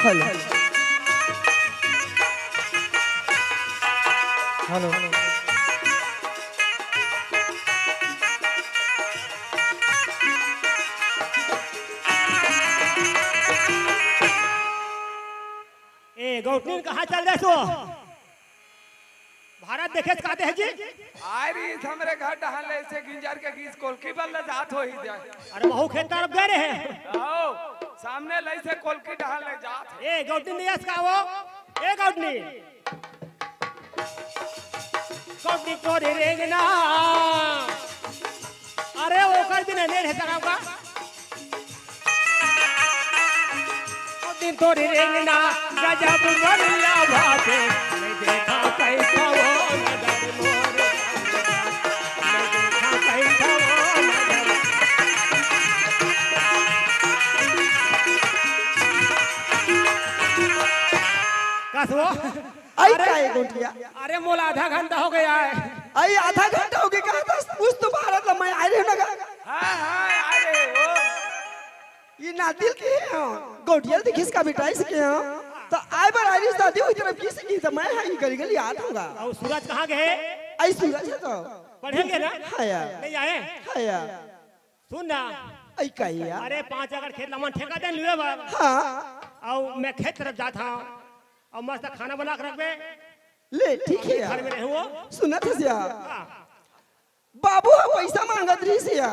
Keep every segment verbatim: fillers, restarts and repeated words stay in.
Hello. Hello. ए, गौतमी, कहाँ चल रहे सो? भारत देखे से कहते हैं जी? आय रीस, हमरे घर डहन ले से गिंजर के गीस कोलकी बल ले जात होही दे। अरे, वहू खेत तरफ गए रहे। आओ, सामने ले से कोलकी डहन ले जात हे। ए, गौतनी नहीं आस का वो? ए, गौतनी। गौतनी तोरी रेंगना। अरे, ओकर भी नहीं रहे सका का? दिन तोरी रेंगना गजब मरिया भाते, मैं देखा कैसा वो नजर मोर, मैं देखा कैसा वो नजर। कस वो? आई अरे, का ये गोटिया? अरे मोला आधा घंटा हो गया है। आई आधा घंटा हो गया, कहा था उस तो भारत ला मैं आ रही हूँ ना का? हाँ, हाँ, आ रहे हो। ये नातिल के हैं, गोटियल दिखिस का बेटा इसके हैं। तो आए बार आइरिस दादी हुई तरफ की से की तो मैं हाँ ये गली गली आत हूँगा। और सूरज कहाँ गए? आई सूरज है तो। पढ़ेंगे ना? हाँ यार। नहीं आए? हाँ यार। सुन ना। आई का यार? अरे पाँच एकड़ खेत ला मन ठेका दे लुए बा। हाँ। और मैं खेत तरफ जात हूँ। और मस्त खाना बना के रखबे। ले ठीक है घर में यार। रहूँ। सुनत हस यार। हाँ। बाबू ह पैसा मांगत रहिस या।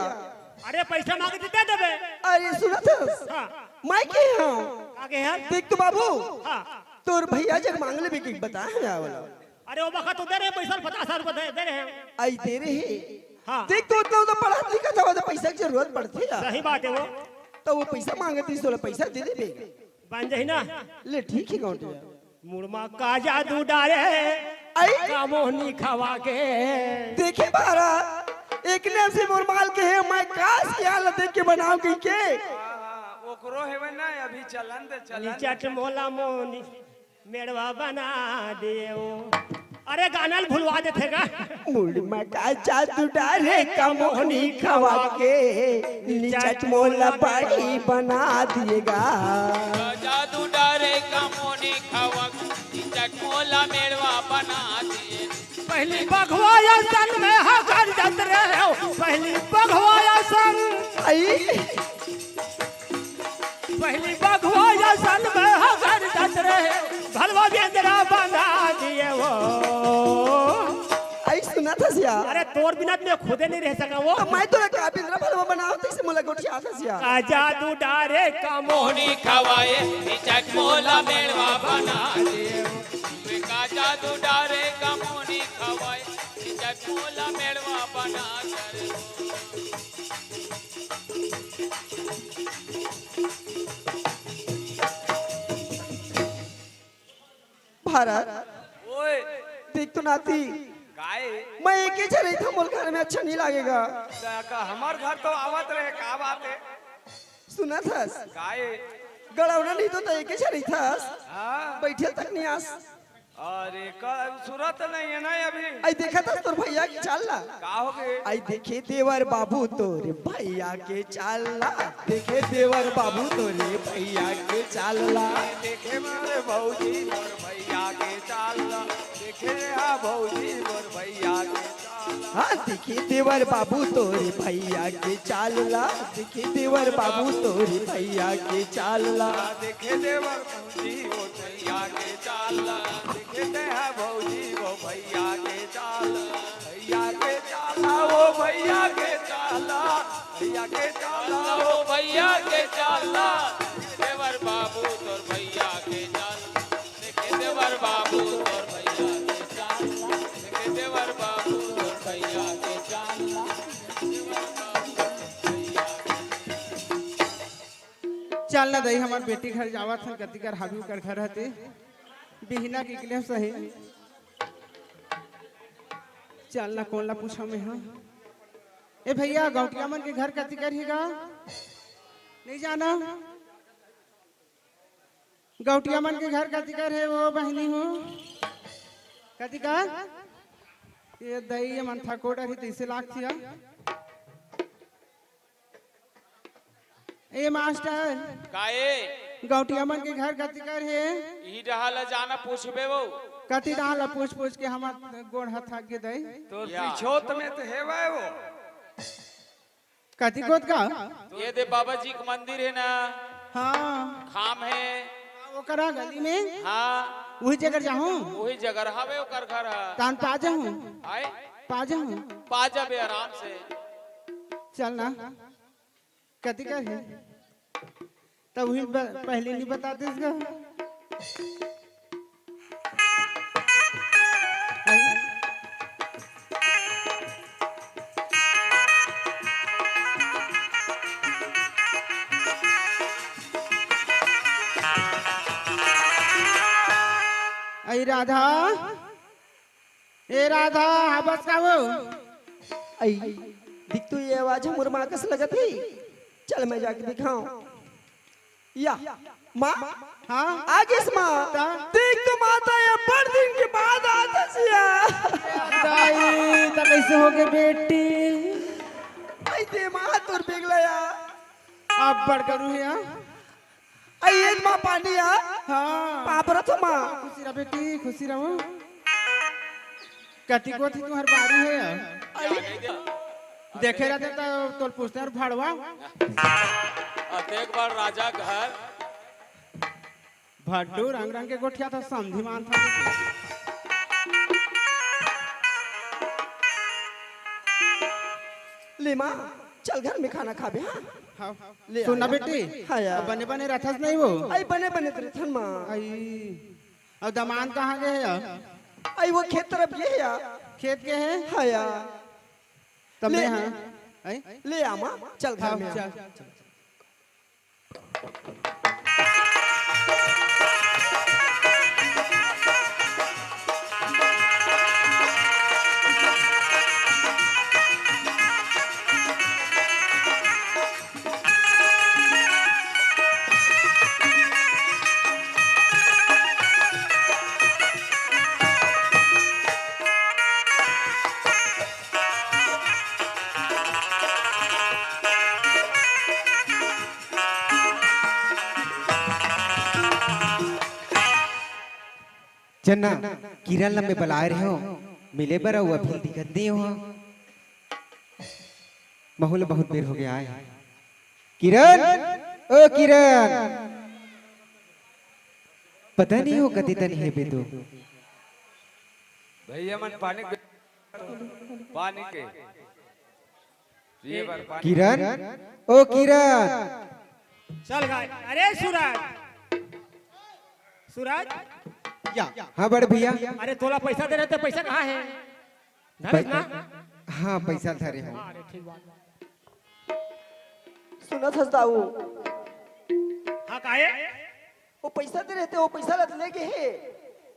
अरे पैसा मांगत दे देबे। अरे सुनत हस? हाँ। मैं के हूँ? का के हस? देख तो बाबू, हाँ। तोर भैया जग मांग लेबे कि बता है या वाला। अरे वो बखत तो दे रहे पैसा, पचास हजार रुपया दे, दे रहे हैं। आई दे रहे। हाँ। देख तो उतना उतना पढ़त लिखत हवा तो पैसा की जरूरत पड़थे या। सही बात है वो। तो वो पैसा मांगत रहिस, तोला पैसा दे देबे। बन जाही ना। ले ठीक है गौंटिया। मुड़मा का जादू डारे, आई? का मोहनी खवा के। देखे भारत, एक ने से मोर माल के है, मैं का सियाल देख के बनाओ कहि के। हाँ, हाँ, ओकरो हेवे ना, अभी चलन दे, चलन दे। निचट मोला मोहनी मेड़वा बना देव। अरे गाना ल भुलवा देथे का? मुड़मा का जादू डारे का मोहनी खवा के, निचट मोला बड़ी बना दिएगा। जादू डारे का मोनी खवक, चटमोला मेड़वा बना दिए। पहली बघवा असन में हगर जत रहे हो, पहली बघवा असन। आई। पहली बघवा असन में हगर जत रहे हो, भलवा बेंदरा बना दिए हो। आई सुनत हस या। अरे तोर बिना तो मैं खुदे नहीं रह सका वो। तो मैं तोला का बिंदरा भलवा बनाओ, तैसे मोला गोठियात हस या। का जादू डारे का मोहनी खवाए, निचट मोला मेड़वा बना दे। वे का जादू डारे का मोहनी खवाए, निचट मोला मेड़वा बना दे। भारत, ओए। देख तो नाती, काय? मैं एके झन रहिथंव, मोर घर में अच्छा नहीं लागेगा। का, का, हमर घर तो आवत रहे, का बात है? सुनत हस? काय? गड़ौना नहीं तो, तो एके झन रहिथस। हाँ। बैठे तक नहीं आस। अरे, का, सुरत नहीं है ना अभी? आई देखत हस तोर भैया के चाल ला। का हो गए? आई देखे देवर बाबू तोर भैया के चाल ला। देखे देवर बाबू तोरे भैया के चाल ला। देखे मारे भौजी मोर भैया के चाल ला। देखे रे हा भौजी मोर भैया के चाल ला। हाँ, देखे देवर बाबू तोरे भैया के चाल ला। देखे देवर बाबू तोरे भैया के चाल ला। देखे देवर भौजी मोर भैया के चाल ला। देखे दे हा भौजी मोर भैया के चाल ला। भैया के चाल ला, ओ भैया के चाल ला, भैया के चाल ला, ओ भैया के चाल ला। देवर बाबू तोर भैया के चाल ला, देखे देवर बाबू तोर भैया के चाल ला, देखे देवर बाबू तोर भैया के चाल ला। चल ना दई, हमर बेटी घर जावत हन, कति कर हावी कर घर हते, बिहना के निकले सही। चल ना, कोन ला पूछा मैं, हाँ। ए भैया, गौटिया मन के घर कति कर हे गा? नहीं जाना? गौटिया मन के घर कति कर हे वो बहिनी हो? कति कर? ये दई, ये मन थको डर ही तैसे लागतिया। ए मास्टर, का ए? गौटिया मन के घर कति कर हे? इही डहा ल जाना पूछबे वो। कति डहा ल पूछ पूछ के हमर गोड़ हाथ थक गे दई। तोर या। पिछोत में तो हेवय वो। कति कोत का? ये दे बाबा जी के मंदिर हे ना। हाँ। खाम हे। ओकरा गली में। हाँ। उही जगह जाहूँ। उही जगह हवे ओकर घर ह। तान पा जाहूँ। आए? पा जाहूँ। पा जाबे आराम से। चल ना। कति कर हे? तब उही ब-, पहले नहीं बतातेस गा। अई राधा, ए राधा, हाँ बस का वो? अई, दिख तो ये आवाज ह मोर माँ कस लगत हे। चल मैं जाके दिखाऊं। या, माँ, हाँ? आ गेस माँ। ता? देख तो माता, ये बड़ दिन के बाद आत हस या। दाई, त कैसे हो गए बेटी? अई दे माँ, तोर बेगला या। आप बड़ करू है या? अई ये माँ पानी या। हाँ। पाँव परत हों माँ। खुशी रह बेटी, खुशी रहो। कति कोत ही तुम्हर बारी हे या? अई। देखे रहते तो तोल पूछते और भड़वा। अतेक बार राजा घर। भड्डू रंग रंग के गोठिया था, समधी मान था। ले माँ, चल घर में खाना खाबे, हाँ? हाँ। ले सुन ना आया। बेटी, हाँ यार। अब बने बने रहथस नहीं वो? अई बने बने तो रथन माँ। अई, अब दमांद कहाँ गए हे यार? अई वो खेत तरफ गए हे यार। खेत गए हे? हाँ यार। तब ले। मैं हाँ। अई? ले आ माँ, चल घर हाँ, में आ। चल, चल। चन्ना, किरण ल मैं बलाए रहेंव, मिले बर, अउ अभी दिखत नइ हे। महू ल बहुत बेर होगे आए। किरण, ओ किरण, पता नइ ओ कति तनी हे बे तू। भैया मन पानी, पानी के। पिए बर पानी। किरण, ओ किरण। चल गाय। अरे सूरज। सूरज। या, हाँ बड़ भैया। अरे तोला पैसा दे रहे थे, पैसा कहाँ हे? धरे पै-, ना? हाँ, पैसा धरे हँव। हाँ, अरे ठीक बात। सुनत हस दाऊ। हाँ, काहे? ओ पैसा दे रहे थे, ओ पैसा ला त ले गे हे,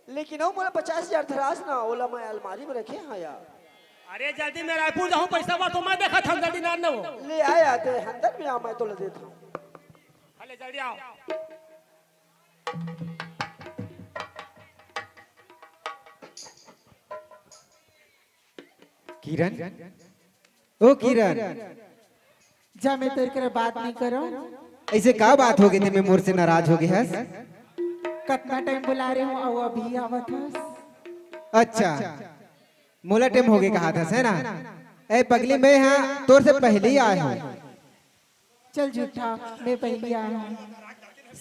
लेकिन अउ मोला पचास हजार धरास ना, ओला मैं अलमारी में रखे हँव यार। अरे जल्दी मैं रायपुर जाहूँ, पैसा बर तो मैं देखत हँव, जल्दी ना, ना हो। ले आ यार, ते अंदर में आ, मैं तोला देत हँव। हाँ, ले जल्दी आओ। किरण, ओ किरण। जा, मैं तोर करा बात नइ करँव। अइसे का बात होगे ते में मोर से नाराज होगे हस? कतना टाइम बुलाए रहेंव अउ अभी आवत हस। अच्छा, मोला टाइम होगे कहत हस, हे ना? ए पगली, मैं हा तोर से पहिली आए हँव। चल झूठा, मैं पहिली आए हँव।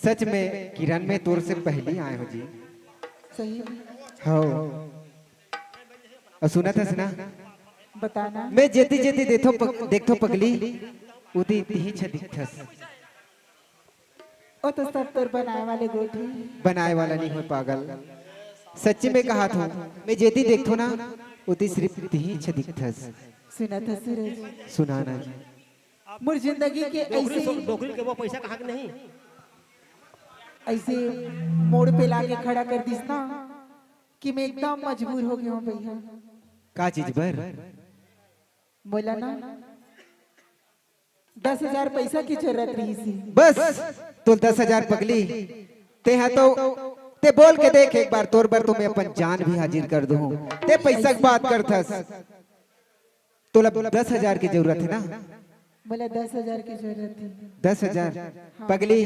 सच में किरण, मैं तोर से पहिली आए हँव जी। सही में? हव। अउ सुनत हस ना? बता ना। मैं जेती जेती देथँव पग-, देखथँव पगली, ओती तिहीच दिखथस। ओ तो सब तोर बनाए वाले गोठ हे। बनाए वाला नइ होय पागल, सच्ची में कहत हँव, मैं जेती देखथँव ना, ओती सिरिफ तिहीच दिखथस। सुनत हस सूरज? सुना ना जी। मोर जिंदगी के डोकरी अइसे सो-, डोकरी के वो पैसा कहाँ के नहीं? अइसे मोड़ पे लाके खड़ा कर दिस ना कि मैं एकदम मजबूर होगे हँव भैया। का चीज बर? मोला ना दस हजार पैसा के जरूरत रहिस हे। बस, तोला दस हजार पगली, ते हा तो, ते बोल के देख एक बार, तोर बर तो मैं अपन जान भी हाजिर कर दूँ। ते पैसा के बात करथस। तोला दस हजार के जरूरत हे ना? मोला दस हजार के जरूरत हे। दस हजार? हाँ। पगली,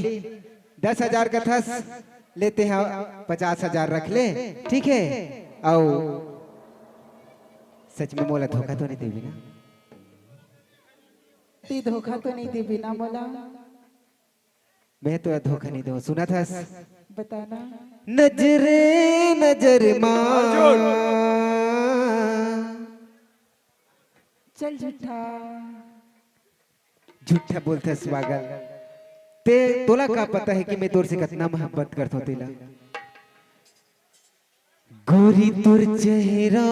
दस हजार कथस, ले तेहा पचास हजार रख ले, ठीक हे? अउ सच में मोला धोखा तो नइ देबे ना? तें धोखा तो नइ देबे ना मोला? मैं तो धोखा नइ देवंव। सुनत हस? बता ना। नजरे नजर मा। चल झूठा। झूठा बोलथस पागल। तें, तोला का पता हे कि मैं तोर से कतना मोहब्बत करथंव तेला? गोरी तोर चेहरा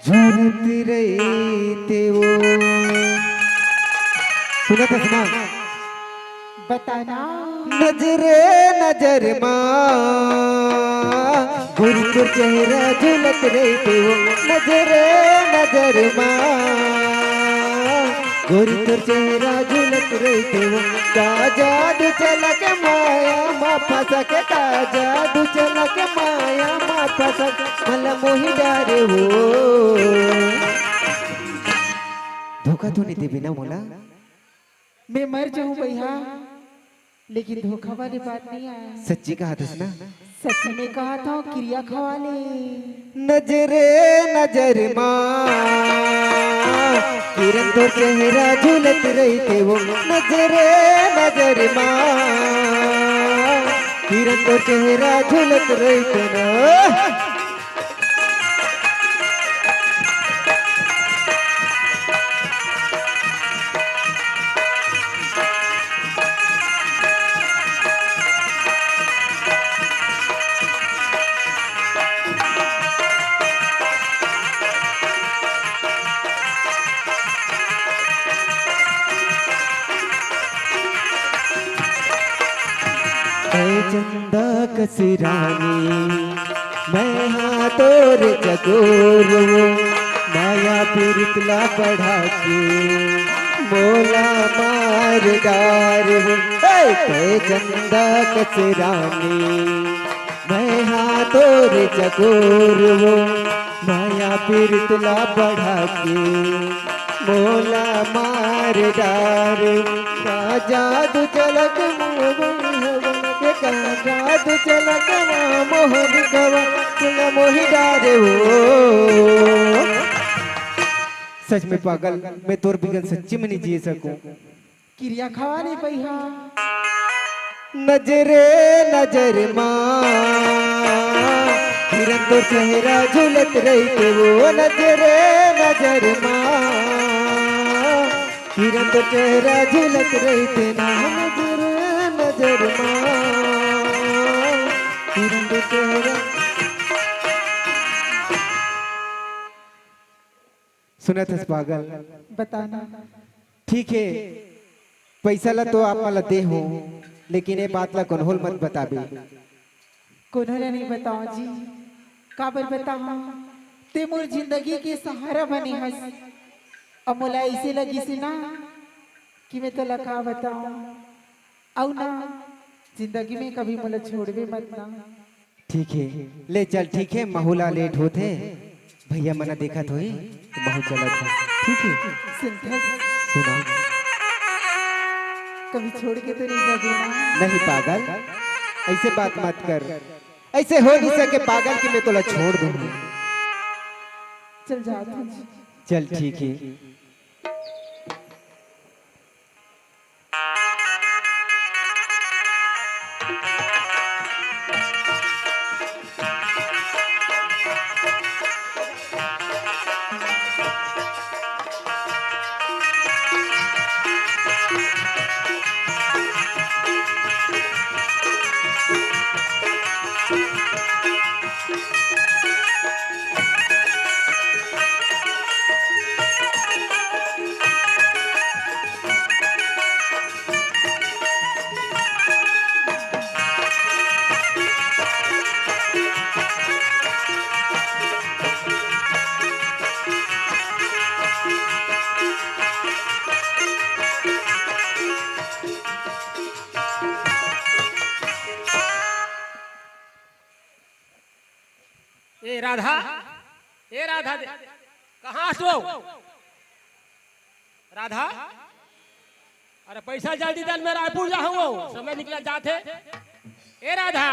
झूलत रहिते वो। सुनत हस ना? बता ना। नजरे नजर मा, गोरी तोर चेहरा झूलत रहिते वो। नजरे नजर मा, गोरी तोर चेहरा झूलत रहिते वो। का जादू चला के माया मा फंसा के, का जादू चला के माया मा फंसा के, मला मोही डारे वो। धोखा तो नइ देबे ना मोला? मैं मर जाहूं भैया, लेकिन धोखा वाली बात नइ आय। सच्ची कहत हस ना? सच्ची में कहत हंव, किरिया खवा ले। नजरे नजर मा, किरण तोर चेहरा झूलत रहिते वो। नजरे नजर मा, किरण तोर चेहरा झूलत रहिते ना। ऐ चंदा कस रानी, मैं हा तोर चकोर वो, माया पीरित ला बढ़ा के मोला मार डार वो। ऐ तैं चंदा कस रानी, मैं हा तोर चकोर वो, माया पीरित ला बढ़ा के मोला मार डार। का जादू चला के मोहन हवन के, का जादू चला के मोहन गवा, तुला मोही डारे वो। सच में पागल, मैं तोर बिगन सच्ची में नइ जी सकूं। किरिया खवा ले भैया। नजरे नजर मा, किरण तोर चेहरा झूलत रहिते वो। नजरे नजर मा, किरण तोर चेहरा झूलत रहिते ना। नजरे नजर मा, किरण तोर चेहरा। सुनत हस पागल? बता ना। ठीक हे, पइसा ला तो आप मन ला दे हंव, लेकिन ए बात ला कोनो ल मत बताबे। कोनो ला नइ बतावंव जी, काबर बतावंव? तें मोर जिंदगी के सहारा बने हस। अब मोला अइसे लगिस ना कि मैं तोला का बतावंव। अउ ना, जिंदगी में कभी मोला छोड़बे मत ना। ठीक हे, ले चल, ठीक हे, महू ला लेट होत हे, भैया मन देखत होही, त महू चलत हंव, ठीक हे? सुनथस? सुना। कभी छोड़ के तो नइ जाबे ना? नहीं पागल, अइसे बात मत कर, अइसे हो नइ सके पागल कि मैं तोला छोड़ दूं। चल जात हंव। चल ठीक हे। ए राधा, ए राधा दे, कहाँ हस वो? राधा, अरे पैसा जल्दी दे न, मैं रायपुर जाहूँ, समय निकलत जात हे। ए राधा,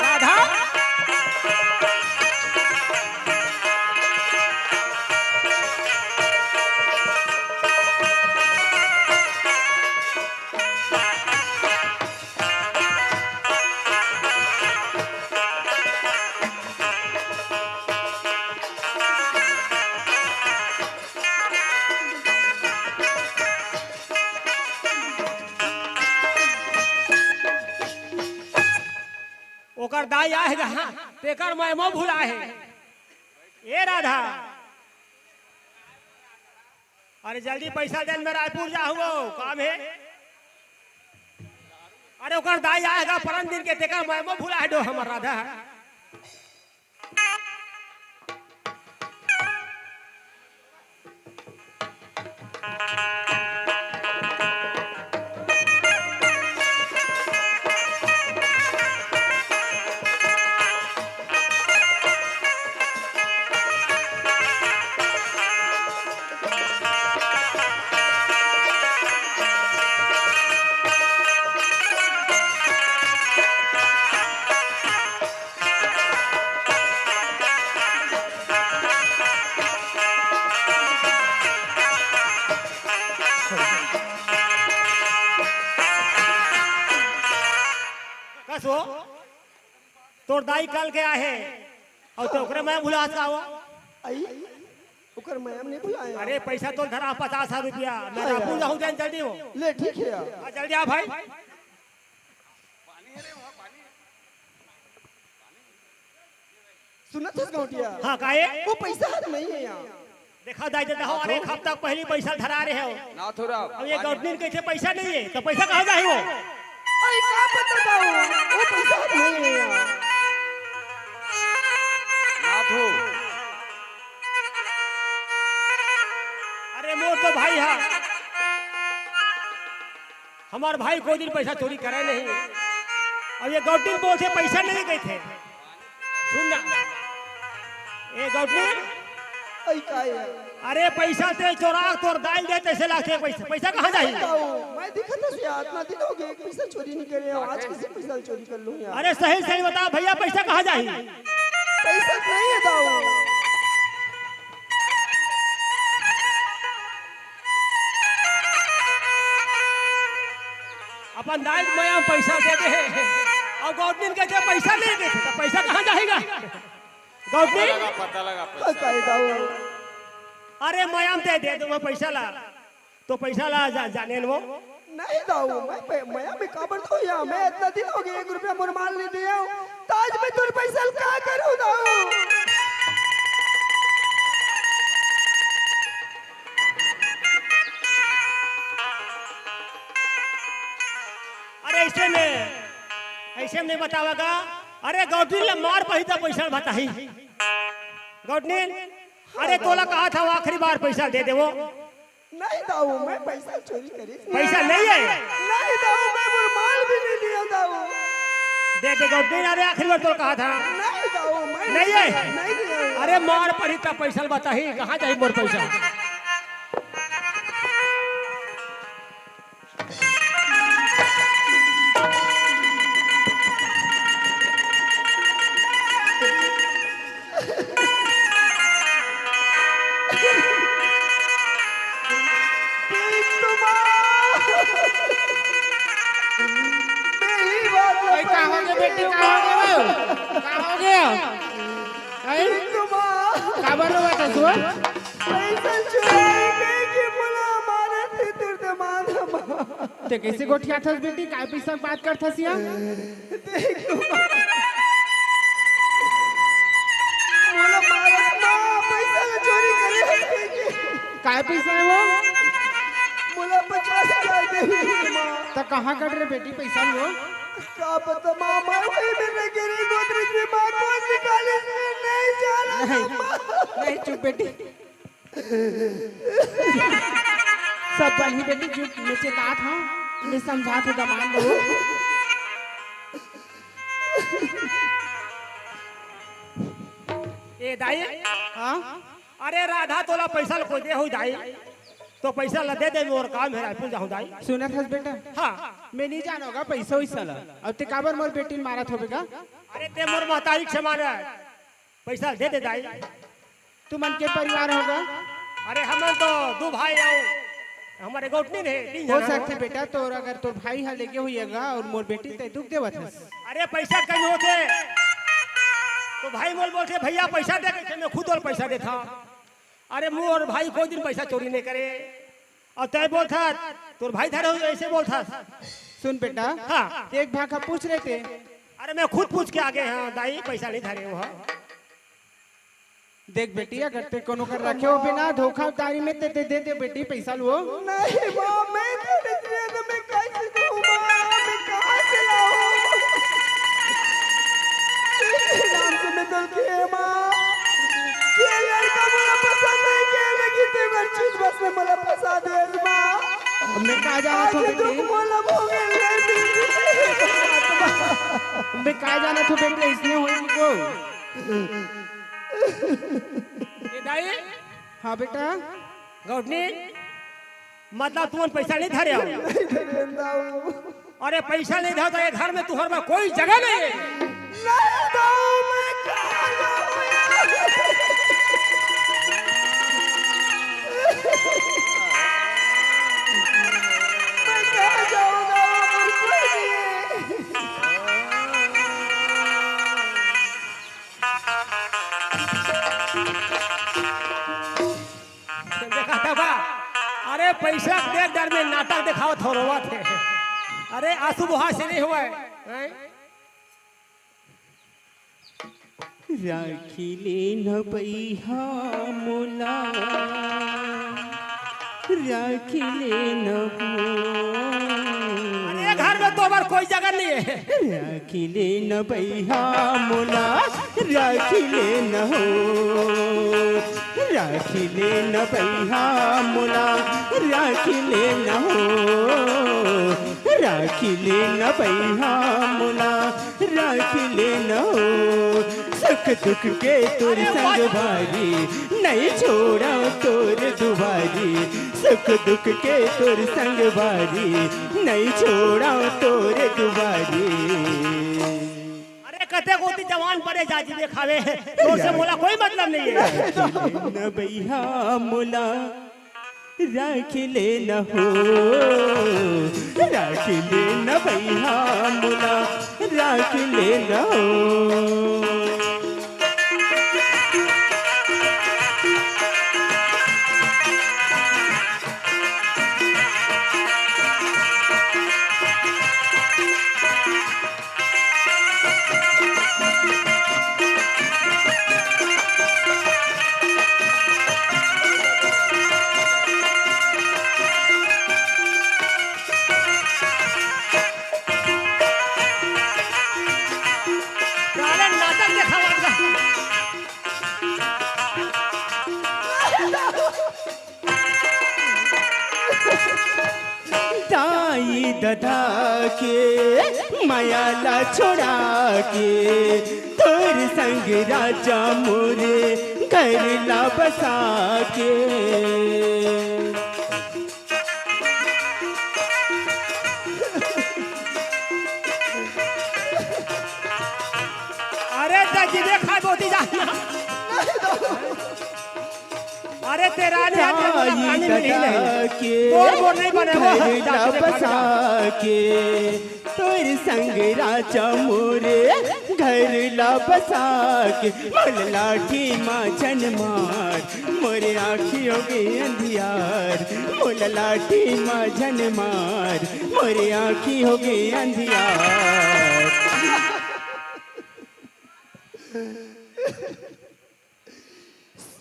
राधा। ओकर दाई आए हे गा, तेकर मैं मो भुलाए हे। ए राधा, अरे जल्दी पैसा दे न, मैं रायपुर जाहूँ, काम हे। अरे ओकर दाई आए हे गा परन दिन के, तेकर मैं मो भुलाए डो हमर राधा। कस वो? तोर दाई कल के आहे, अउ ते ओकरे मैं भुला का हो? आई, ओकर मैं नहीं भुलाए। अरे पैसा तो धरा पचास हजार रुपया, मैं हाँ रायपुर यार। जाहूँ, जान जल्दी हो। ले ठीक हे यार। हाँ, जल्दी आ भाई। सुनत हस गौंटिया? हाँ, काहे? वो पैसा हर नहीं हे यार। देखा दाई, देखा, अरे एक हफ्ता पहली पैसा धरा रहे हो। नाथूराम, अब ये पानी। गौटनी कहिथे पैसा नहीं हे, तो पैसा कहाँ जाही वो? अरे का पता दाऊ, वो पैसा हर नहीं हे यार। नाथू। अरे मोर तो भाई हे। हमर भाई कोई दिन पैसा चोरी करे नहीं। अब ये गौटिन बोलथे पैसा नहीं कहिथे। सुन ना, ए गौटिन। अई का हे? अरे पैसा ते चोरा, तोर दाई दे तइसे लागथे पैसा। पैसा कहाँ जाही? बताओ, मैं दिखत हस यार, इतना दिन हो गए, एक पैसा चोरी नहीं करे हूँ, आज किसी पैसा चोरी कर लूँ यार। अरे सही सही बता भैया, पैसा कहाँ जाही? पैसा नहीं हे दाऊ। अपन दाई के मया म पैसा दे दे हे। अउ गौटनी कहिथे पैसा नहीं देथे, तो पैसा कहाँ जाही गा? गौटनी? पता लगा, पता लगा, पैसा। अरे मया म ते दे दे वो पैसा ला। तो पैसा ला जा, जाने न वो। नहीं दाऊ, मैं पै-, मया म काबर दो या, मैं इतना दिन हो गए, एक रुपया मोर माल नहीं दिया हूँ, तो आज मैं तोर पैसा ला का करूँ दाऊ? अरे अइसे में, अइसे में नहीं बतावा गा। अरे गौटनी ला मार पही त पैसा बताही। गौटनी, अरे तोला कहा था वो आखिरी बार पैसा दे दे वो। नहीं दाऊ, मैं पैसा चोरी करिस नहीं। पैसा नहीं हे? नहीं दाऊ, मैं मोर माल भी नहीं दिया दाऊ। दे दे गौटनी, अरे आखिरी बार तोला कहा था। नहीं दाऊ, मैं नहीं हे? नहीं दिया। अरे मार पही त पैसा बताही, कहाँ जाही मोर पैसा? भाई, का हो गया बेटी, का हो गया वो? का हो गया? हैं? काबर रोवत हस वो? पैसा चुराए के मोला मारत हे तोर दमाद। ते कइसे गोठियाथस बेटी? काय पइसा के बात करथस या? देख तो माँ। मोला मारत माँ, पैसा ला चोरी करे हे। काय पइसा हे वो? मोला पचास हजार दे हे माँ। त कहाँ कट रे बेटी पइसा वो? का पता माँ, मैं वही में रह गई, गोदरेज में माँ, कौन निकाले, नहीं जाना नहीं, माँ। नहीं, चुप बेटी। सब बनही बेटी, जो मैं चेतात हूँ, मैं समझात हूँ दमाद बहू। ए दाई, हाँ? अरे राधा तोला पैसा ल कोई दे हो दाई, तो पैसा ल दे दे, मोर काम हे, रायपुर जाहूं दाई। सुनत हस बेटा? हाँ। मैं नहीं जानोगा पैसा वैसा ला। अब ते काबर मोर बेटी ल मारत होबे गा? अरे ते मोर महतारी के समान हे, पैसा ल दे दे दाई। तुमन के परिवार होगा? अरे हमन तो दू भाई अउ हमर गोठनी हे, तीन हो झन। सकथे बेटा, तोर अगर तोर भाई ह लेगे होही गा अउ मोर बेटी ते दुख देवत हस। अरे पैसा कहीं होथे तो भाई मोल बोलथे, "भैया पैसा दे," कहिथे, मैं खुद ओला पैसा देथंव। अरे मोर भाई कोई दिन पैसा चोरी नहीं करे। अउ तैं बोलथस, तोर भाई धरे हो, ऐसे बोलथस। सुन बेटा, हाँ। एक भाखा पूछ लेते। अरे मैं खुद पूछ के आगे हंव दाई, पैसा नहीं धरे हो। देख बेटी, अगर ते कोनो कर रखे हो बिना धोखाधड़ी में, ते, ते दे दे बेटी पैसा लो। नहीं माँ, मैं तो नहीं दिया तो मैं कैसे दूँ माँ? मैं कहाँ से लाऊँ? तेरे नाम से मैं गलती है माँ। ये लड़का मोला पसंद नहीं किया, लेकिन ते हर चीज बस में मोला फंसा दे माँ। मैं कहाँ जाना था आज बेटी? दुख मोला भोगे ले। मैं कहाँ जाना था बेटी? इसने होई को। ए दाई। हाँ बेटा। गौटनी, मतलब तुमन पैसा नहीं धरे हो? नहीं धरे दाऊ। अरे पैसा नहीं धरे तो ये घर में तुहर बर कोई जगह नहीं है। नहीं दाऊ, मैं कहाँ जाऊँ यार? मैं कहाँ जाऊँ दाऊ, बिल्कुल नहीं। देखा था बा? अरे पैसा के देख डर में नाटक देखावत हो, रोवत हे। अरे आंसू बुहार से नहीं होवय, हैं? राखी ले न बइहा मोला, राखी ले न हो। अरे घर में तो हमार कोई जगह नहीं है। राखी ले न बइहा मोला, राखी ले न हो। राखी ले न बइहा मोला, राखी ले न हो। राखी ले न बइहा मोला, राखी ले न हो। सुख दुख के तोर संगवारी, नहीं छोड़ा तोर दुवारी। सुख दुख के तोर संगवारी, नहीं छोड़ा तोर दुवारी। अरे कते कोती जवान परे जाजी देखावे, तोर से मोला कोई मतलब नहीं है। न बइहा मोला, राखी ले न हो, राखी ले न बइहा मोला, राखी ले न हो। साले नाटक देखावत बा। दाई ददा के मया ला छोड़ा के, तोर संग राजा मोरे घर ला बसा के। अरे ते जिबे खाए बोती जा। अरे तेरा नहीं है, तेरे को लफड़ा नहीं मिली नहीं। तोर बोर नहीं बने वो, जा के देखा बसा के, तोर संग राजा मोरे घर ला बसा के। मोला लाठी मा झन मार, मोरे आँखी हो गे अंधियार। मोला लाठी मा झन मार, मोरे आँखी हो गे अंधियार।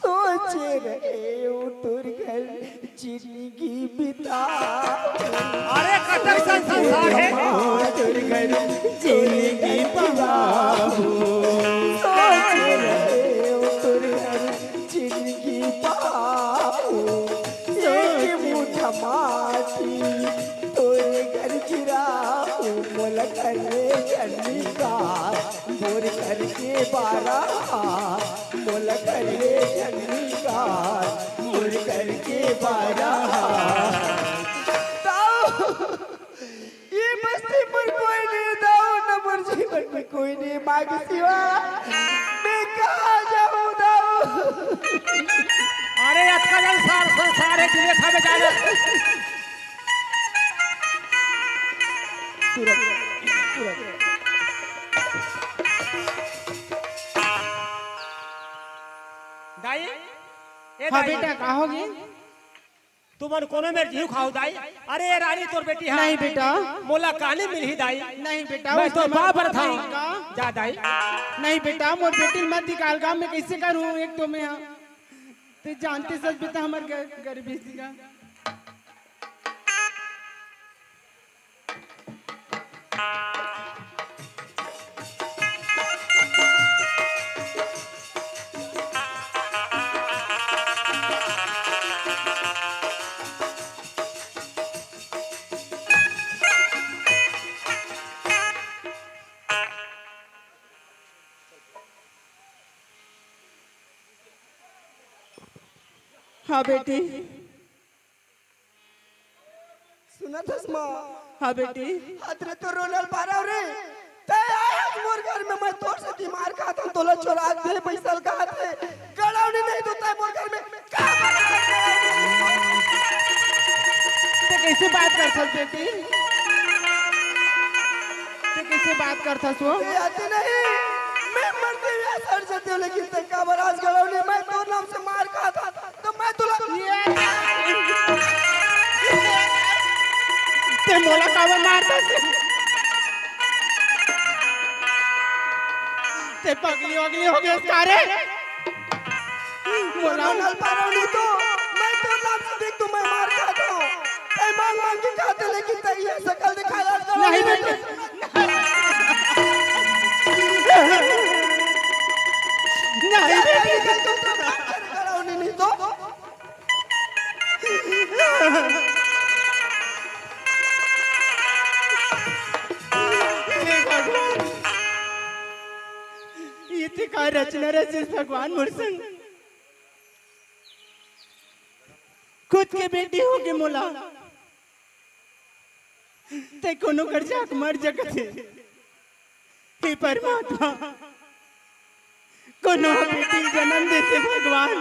सोचे रहे ओ तोर घर जिंदगी बिता। अरे कतक संसार है। ओ तोर घर जिंदगी बिता। सोचे रहे ओ तोर घर जिंदगी पाओ। एक मुठा माटी तोर घर गिराओ। मोला करवे चंडिका, मोर करके बारा, मोला करवे चंडिका, मोर करके बारा। दाऊ, ये बस्ती में कोई नहीं दाऊ, न मोर जीवन में कोई नहीं माँ के सिवा। मैं कहाँ जाऊँ दाऊ? अरे अतका जन सार संसार है, जिन्हें खावे जाना। तुरंत, तुरंत। दाई, ए हाँ दाई। बेटा, का होगे? तुमन कोनो मेर जीव खाओ दाई। अरे ए रानी तोर बेटी हा। नहीं बेटा। मोला कानी मिलही दाई। नहीं बेटा, मैं तोर बाप बर था। नहीं का? जा दाई। नहीं बेटा, मोर बेटी मत निकाल गा, मैं कैसे करूँ एक तो मैं हा। ते जानते सच बेटा हमर गर-, गरीबी सी का। हाँ बेटी। सुनत हस माँ? हाँ बेटी। हाथ रे तो रोनल पारव रे। तै आय हस मोर घर में, मैं तोर से दिमाग खात हन, तोला चोरा दे पैसा ल खात हे। गड़ौनी नहीं तो तै मोर घर में का ते कैसे बात करथस बेटी? ते कैसे बात करथस वो? ए, आते नहीं। मैं मरते हुए सड़ जाते हो, लेकिन तै काबर आज गड़ौनी, मैं तोर नाम से मार खात हन। तो मैं तुला ये ते मोला काबर मारता से? ते पगली वगली हो गए सारे। मोला नल पारो नहीं तो मैं तो नाम से देख तो मैं मार खाता हूँ। ते मांग मांग के खाते लेकिन ते ये शकल दिखाया नहीं बेटे। नहीं बेटे। नहीं तो हे भगवान, ये ते का रचना रचिस भगवान मोर संग। खुद के बेटी होके मोला ते कोनो घर जाके मर सकत हे। हे परमात्मा, कोनो बेटी जन्म देते भगवान।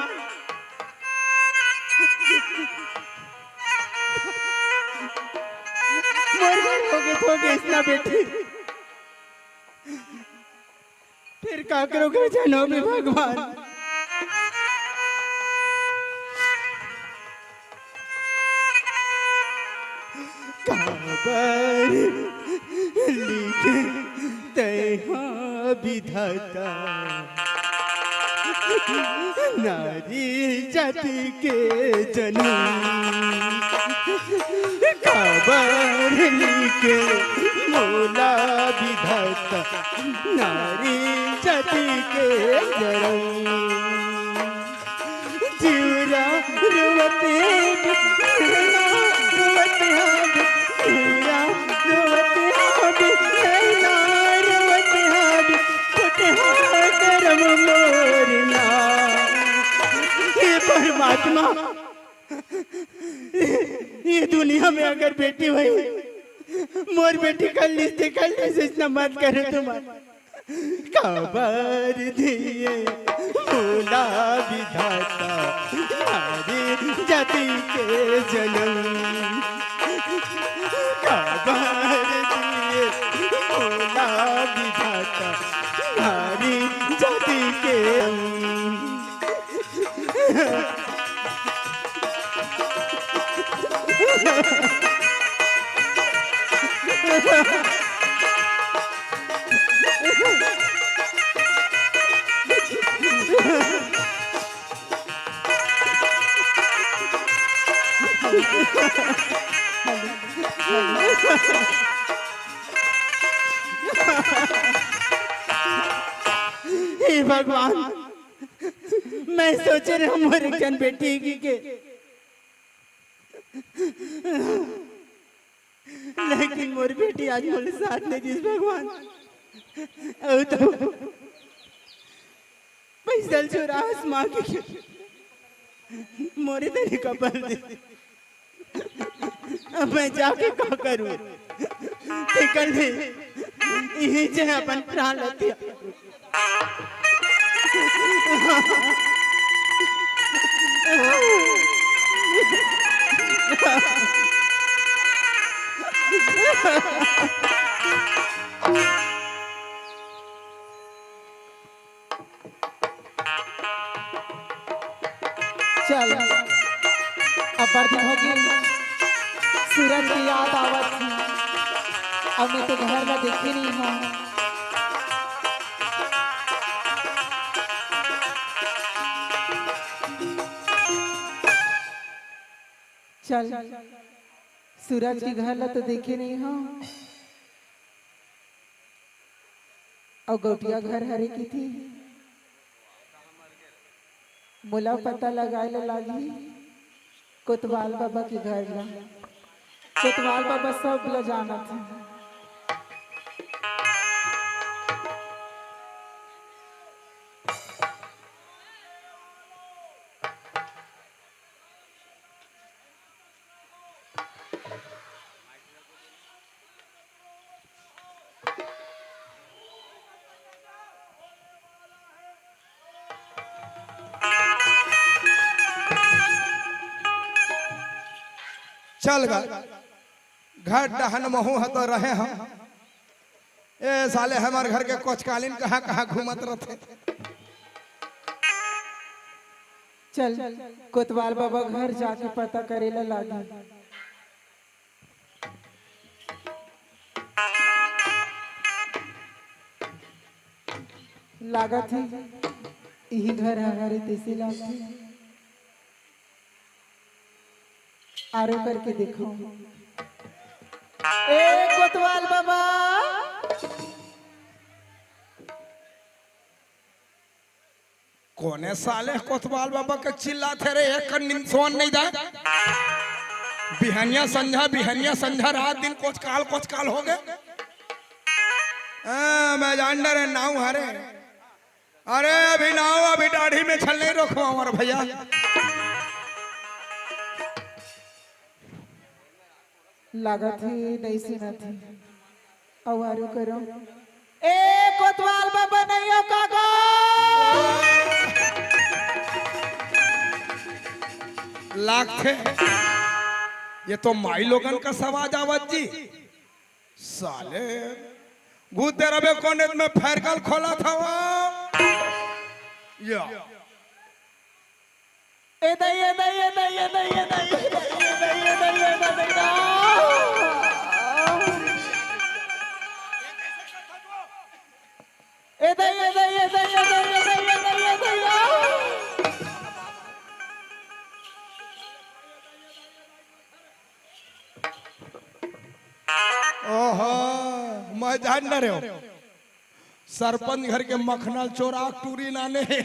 मोर घर होगे तो बेचना बेटी, फिर काकरो घर जन्म में भगवान। काबर लिखे तैहा विधाता, नारी जाति के जनी। काबर लिखे मोला विधाता, नारी जाति के जनी। जिउरा रोवत हे, नैना रोवत हे, जिउरा रोवत हे, नैना रोवत हे, फुटहा करम मोर ना। हे परमात्मा, ये दुनिया में अगर बेटी होही, मोर बेटी कर लीस ते कर लीस, अइसना मत करो तुमन। काबर दिए मोला विधाता नारी जाति के जन्म। काबर दिए मोला विधाता नारी जाति के जन्म। हे भगवान, मैं सोचे रहे मोर एक जन बेटी की के लेकिन मोर बेटी आज मोला साथ नइ दिस भगवान। अउ तो पैसा ल चोराहस माँ के, मोरे तरी कपल दे। अब मैं जाके का करूँ? तेकर ले इही चे अपन प्राण ल त्याग। चल, अब्बड़ दिन होगे, सूरज के याद आवत हे। अब मैं तो घर ला देखे नइ हों। चल, सूरज के घर ला तो देखे नइ हों। अउ गौटिया घर हरे किथे, मोला पता लगाए ला लागही कोतवाल बाबा के घर ला। कोतवाल बाबा सब ला जानत हे। चल गा, घर डहन महूँ ह तो रहे हँव। ए साले, हमर घर के कोचकालीन कहाँ-कहाँ घूमत रथे। चल, कोतवाल बाबा घर जाके पता करे ला लागी। लागत हे, इही घर हरे तइसे लागथे। आरो करके देखो। ए कोतवाल बाबा! कोने साले कोतवाल बाबा के चिल्लाथे रे, एक कन निंदसोन नइ दाय। बिहनिया संझा, बिहनिया संझा, रात दिन कोचकाल, कोचकाल होगे। हाँ, मैं जान डरे नाऊ हरे। अरे अभी नाऊ, अभी दाढ़ी में छल नइ रोखवाँव रे भइया। लागत हे, नइ सुनत हे। अउ आरू करो। ए, कोतवाल बाबा नइ हो का गा? लागथे। ये तो माई लोगन कस आवाज आवत जी। साले, घुस दे रबे कोने में फैरकल खोलत हवा। या। ए दई, ए दई, ए दई। ए दई, ए दई, ए दई। ओहो, मैं जान न रहे हो। सरपंच घर के मखना ल चोरा के टूरी लाने हे।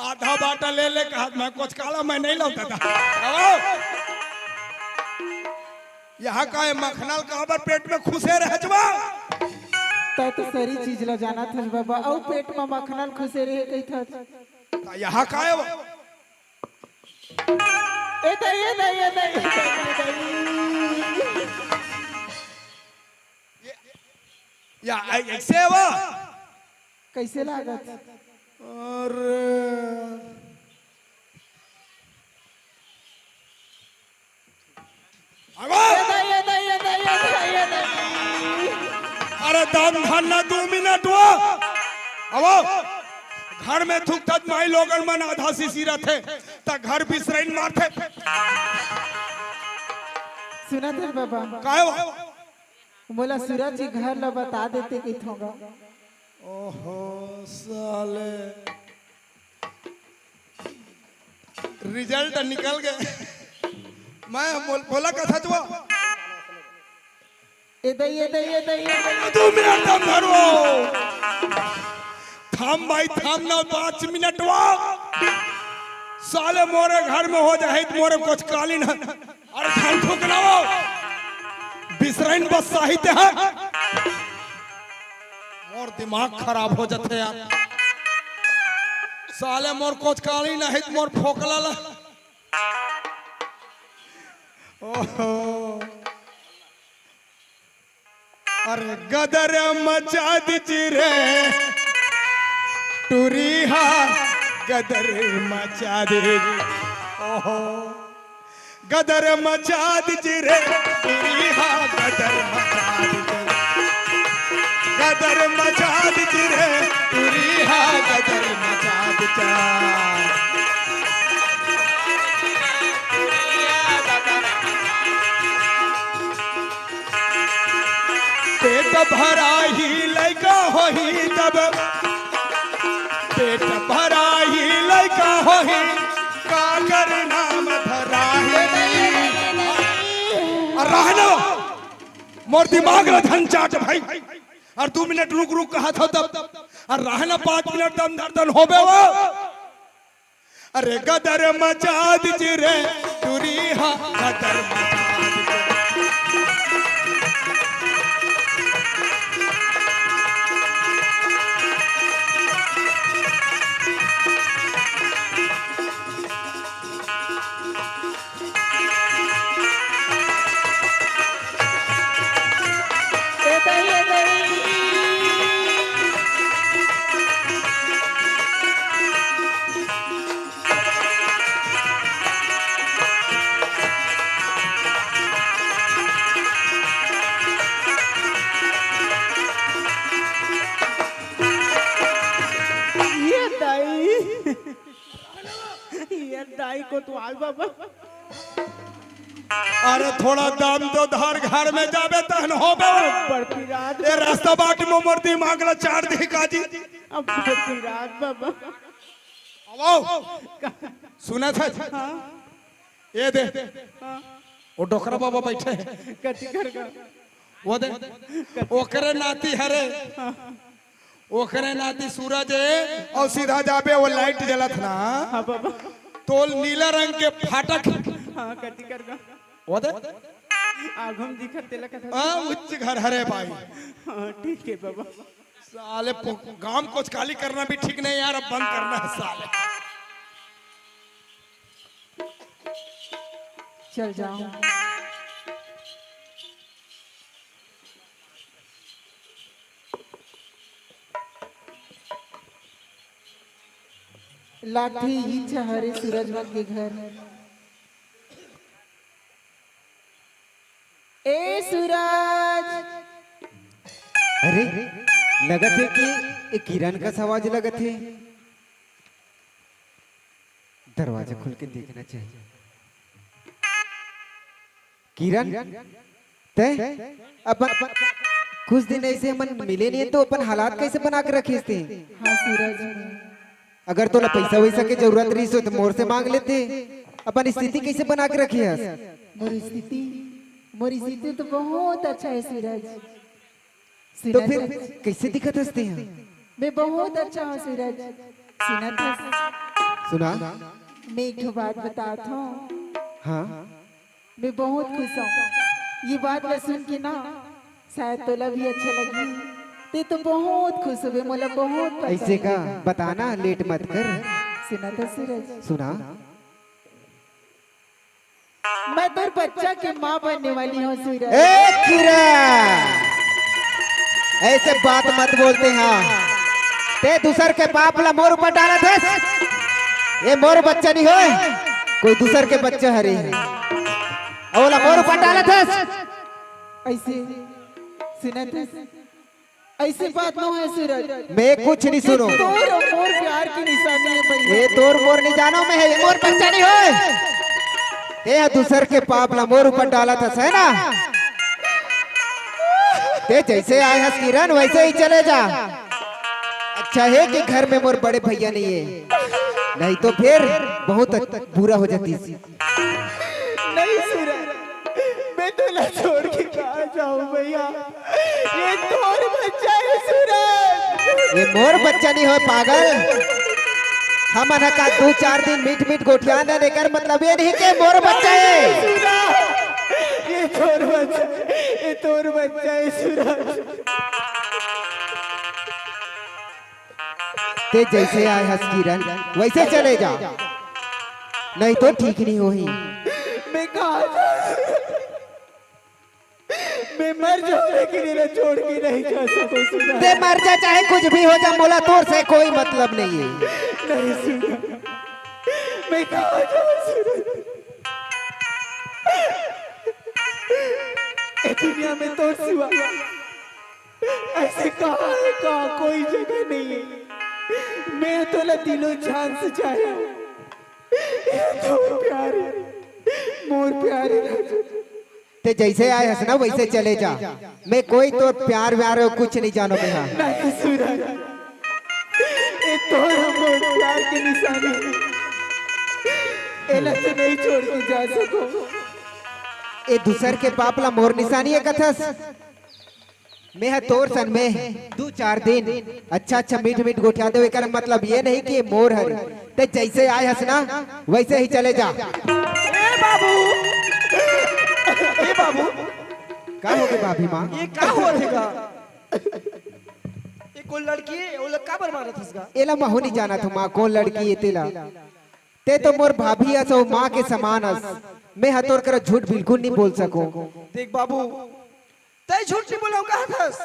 आधा बाटा ले ले कहा, मैं कोचकाल ला मैं नइ लौटा था। आओ। यहाँ का ये मखना ल काबर पेट में खुसे रहे जवा? तैं तो सरी चीज ला जानत हस बाबा, अउ पेट में मखना ल खुसे रहे कहिथस। त यहाँ का हे वो? ए दई, ए दई, ए दई, ए दई, ए दई। या, ऐ-, ऐसे हे वो? कइसे लागत? अरे। अबे! ए दई, ए दई, ए दई, ए दई, ए दई। अरे दम धर ना, दू मिनट वो। अबो, घर में थुकथस माई लोगन मन आधा सीसी रथे, त घर बिसरइन मारथे। सुनत हस बाबा? काय वो? मोला सूरज जी घर ला बता देते कहिथों गा। ओहो, साले। रिजल्ट निकल गे। मैं बोल-, बोला कथा तो। ए दई, ए दई, ए दई, ए दई। दू मिनट दम धरो। थाम भाई, थाम ना, पाँच मिनट वो। साले मोरे घर में हो जाए, मोरे कोचकालीन। अरे थाम ठुक ना वो। इसराइन बस साहित्य है। मोर दिमाग खराब हो जाथे यार। साले मोर कोचकाली नहीं त मोर फोकला ला। ओहो। अरे गदर मचा दीजिए रे, टूरी हा गदर मचा दे। ओहो। गदर मचा दीजिए रे, टूरी हा गदर मचा दीजिए। गदर मचा दीजिए रे, टूरी हा गदर मचा दीजिए। पेट भरा ही लइका होही तब, पेट भरा ही लइका होही, काकर नाम धराही। अउ रहना, मोर दिमाग ला झन चाट भाई। अउ दू मिनट रुक रुक कहत हो तब, अउ रहना पाँच मिनट दम दर्दन होबे वो। अरे गदर मचा दीजिए रे, टूरी हा गदर मचा दीजिए। ये दाई, ये दाई कोतवाल बाबा। अरे थोड़ा दाम दो, धार घर में जाबे तहन होबे। बड़पीरात ए रास्ता बाट में मोर दिमाग ला चाट दे काजी। अब बड़पीरात बाबा। आओ। सुना था? हाँ। ये दे। हाँ। वो डोकरा बाबा बैठे हैं। कथी कर गा? वो दे। ओकरे नाती हरे। हाँ। ओकरे नाती सूरज है, अउ सीधा जाबे वो लाइट जलत ना। हाँ बाबा। तोल नीला रंग के फाटक। हाँ, कथी कर गा? वो दे। आगम दिखत तेला कथा। हाँ, उच्च घर हरे भाई। हाँ, ठीक है बाबा। साले पो-, गांव कोचकाली करना भी ठीक नहीं यार, अब बंद करना है साले। चल जाओ। लाथे ही छहरे सूरज मन के घर। ए सूरज। अरे, लगत हे कि ए किरण कस आवाज लगत हे। दरवाजा खोल के देखना चाहिए। किरण, तैं अपन कुछ दिन ऐसे हमन मिले नहीं तो अपन हालात कैसे बना के रखिस तैं? हाँ सूरज, मैं अगर तोला पैसा वैसा के जरूरत रहिस हो तो मोर से मांग लेते। अपन स्थिति कैसे बना के रखे हस? मोर स्थिति, मोर स्थिति तो बहुत अच्छा है सूरज। तो सुनत फिर हस? कैसे दिखत हस तैं? मैं बहुत अच्छा हूँ सूरज। सुनत हस? सुना। मैं एक ठो बात बतात हूँ। हाँ। मैं बहुत खुश हूँ। ये बात ला सुन के ना, शायद तोला भी अच्छा लगी। तैं तो बहुत खुश होबे, मोला बहुत पसंद ऐसे का हे। बताना, लेट मत कर। सुनत हस सूरज? सुना। मैं तोर बच्चा के माँ बनने वाली हूँ सूरज। ए किरण, ऐसे बात मत बोलते हैं। तैं दूसर के पाप ला मोर ऊपर डालत हस। ये मोर बच्चा नहीं होय, कोई दूसर के बच्चा हरे। अउ ओला मोर ऊपर डालत हस। ऐसे सुनत हस? ऐसे बात नो है सूरज। मैं कुछ नहीं सुनों। तोर अउ मोर प्यार की निशानी है भैया। ये तोर मोर नहीं जानो मैं है, ये मोर बच्चा नहीं होय। तैं ह दूसर के पाप ला मोर ऊपर डालत हस, है ना? तैं जैसे आए हस किरण, वैसे ही चले जा। अच्छा है कि घर में मोर बड़े भैया नहीं है, नहीं तो फिर बहुत बुरा हो जाती। नहीं सूरज, मैं तोला छोड़ के कहाँ जाऊँ भैया? ये तोर बच्चा है सूरज। ये मोर बच्चा नहीं होय पागल। हमन ह का दू चार दिन मीठ मीठ गोठियान हन, एकर मतलब ये नहीं के मोर बच्चा है। सूरज, ये तोर बच्चा, ए तोर बच्चा ए सूरज। ते जइसे आय हस किरण, वइसे चले जा, नहीं तो ठीक नहीं होही। मैं कहाँ जाऊँ? मैं मर जाऊँ, लेकिन एला छोड़ के नहीं जा सकूँ सूरज। ते मर जा, चाहे कुछ भी हो जा, मोला तोर से कोई मतलब नहीं है। नहीं सूरज, मैं कहाँ जाऊँ सूरज? ए दुनिया में तोर सिवा ऐसे कहाँ है, कहाँ कोई जगह नहीं है। मैं तोला दिलो जान से चाहे हूँ। ए तोर प्यारे, मोर प्यारे राजू। ते जइसे आय हस ना, वइसे चले जा। मैं कोई तोर प्यार व्यार कुछ नहीं जानों मैं हा। नहीं सूरज, ए तोर मोर प्यार के निशानी, एला तो नहीं छोड़ के जा सकूँ। ए दूसर के पाप ला मोर निशानी ए कथस? मैं हा तोर सन में दू चार दिन अच्छा अच्छा मीठ मीठ गोठिया देव, एकर मतलब ये नहीं कि ये मोर हरे। ते जइसे आय हस ना, वइसे ही चले जा। ए बाबू, ए बाबू, का होगे भाभी माँ? ये का होत हे गा? ये कोन लड़की हे? ओला काबर मारत हस गा? एला महू नहीं जानत हूँ माँ, कोन लड़की हे तेला। ते तो मोर भाभी अस अउ माँ के समान अस। मैं हा तोर करा झूठ बिल्कुल नहीं बोल सकूँ। देख बाबू, तैं झूठ नहीं बोलव कहत हस,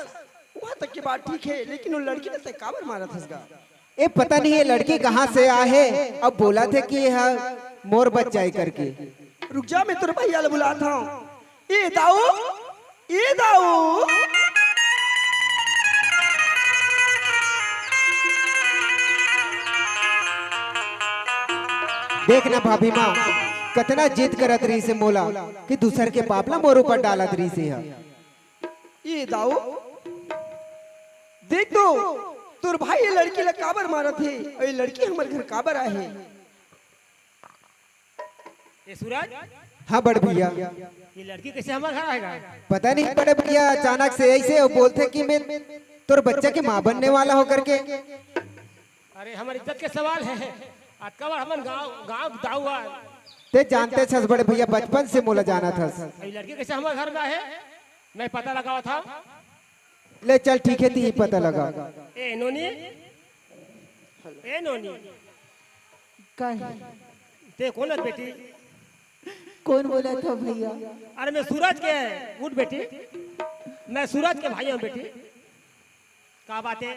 वहाँ तक के बात ठीक हे, लेकिन वो लड़की ला तैं काबर मारत हस गा? ए, पता नहीं ये लड़की कहाँ से आय हे, अब बोलत हे कि ये हा मोर बच्चा ए करके। रुक जा, मैं तोर भैया ला बुलात हूँ। ए दाऊ, ए दाऊ। देख ना भाभी माँ, कतना जिद करत रहिस हे मोला कि दूसर के पाप ला मोर ऊपर डालत रहिस हे। ए दाऊ, देख तो, तोर भाई ये लड़की ला काबर मारत हे, अउ ये लड़की हमर घर काबर आए हे? ए सूरज, हाँ बड़ भैया। ये लड़की कइसे हमर घर आय गा? पता नहीं बड़े भैया, अचानक से अइसे वो बोलथे कि मैं तोर बच्चा के माँ बनने वाला हूँ करके। अरे, हमर इज्जत के सवाल हे। अतका बार हमन गाँव, गाँव दाऊ आ। ते जानत हस बड़े भैया, बचपन से मोला जानत हस। अभी लड़की कइसे हमर घर में आए हे? मैं पता लगावत हूँ। ले चल, ठीक हे, तिही पता लगा। ए नोनी, ए नोनी। का हे? ते कोन हस बेटी? कोन बोलत हस भैया? अरे मैं सूरज के, उठ बेटी, मैं सूरज के भाई हूँ बेटी। का बात हे?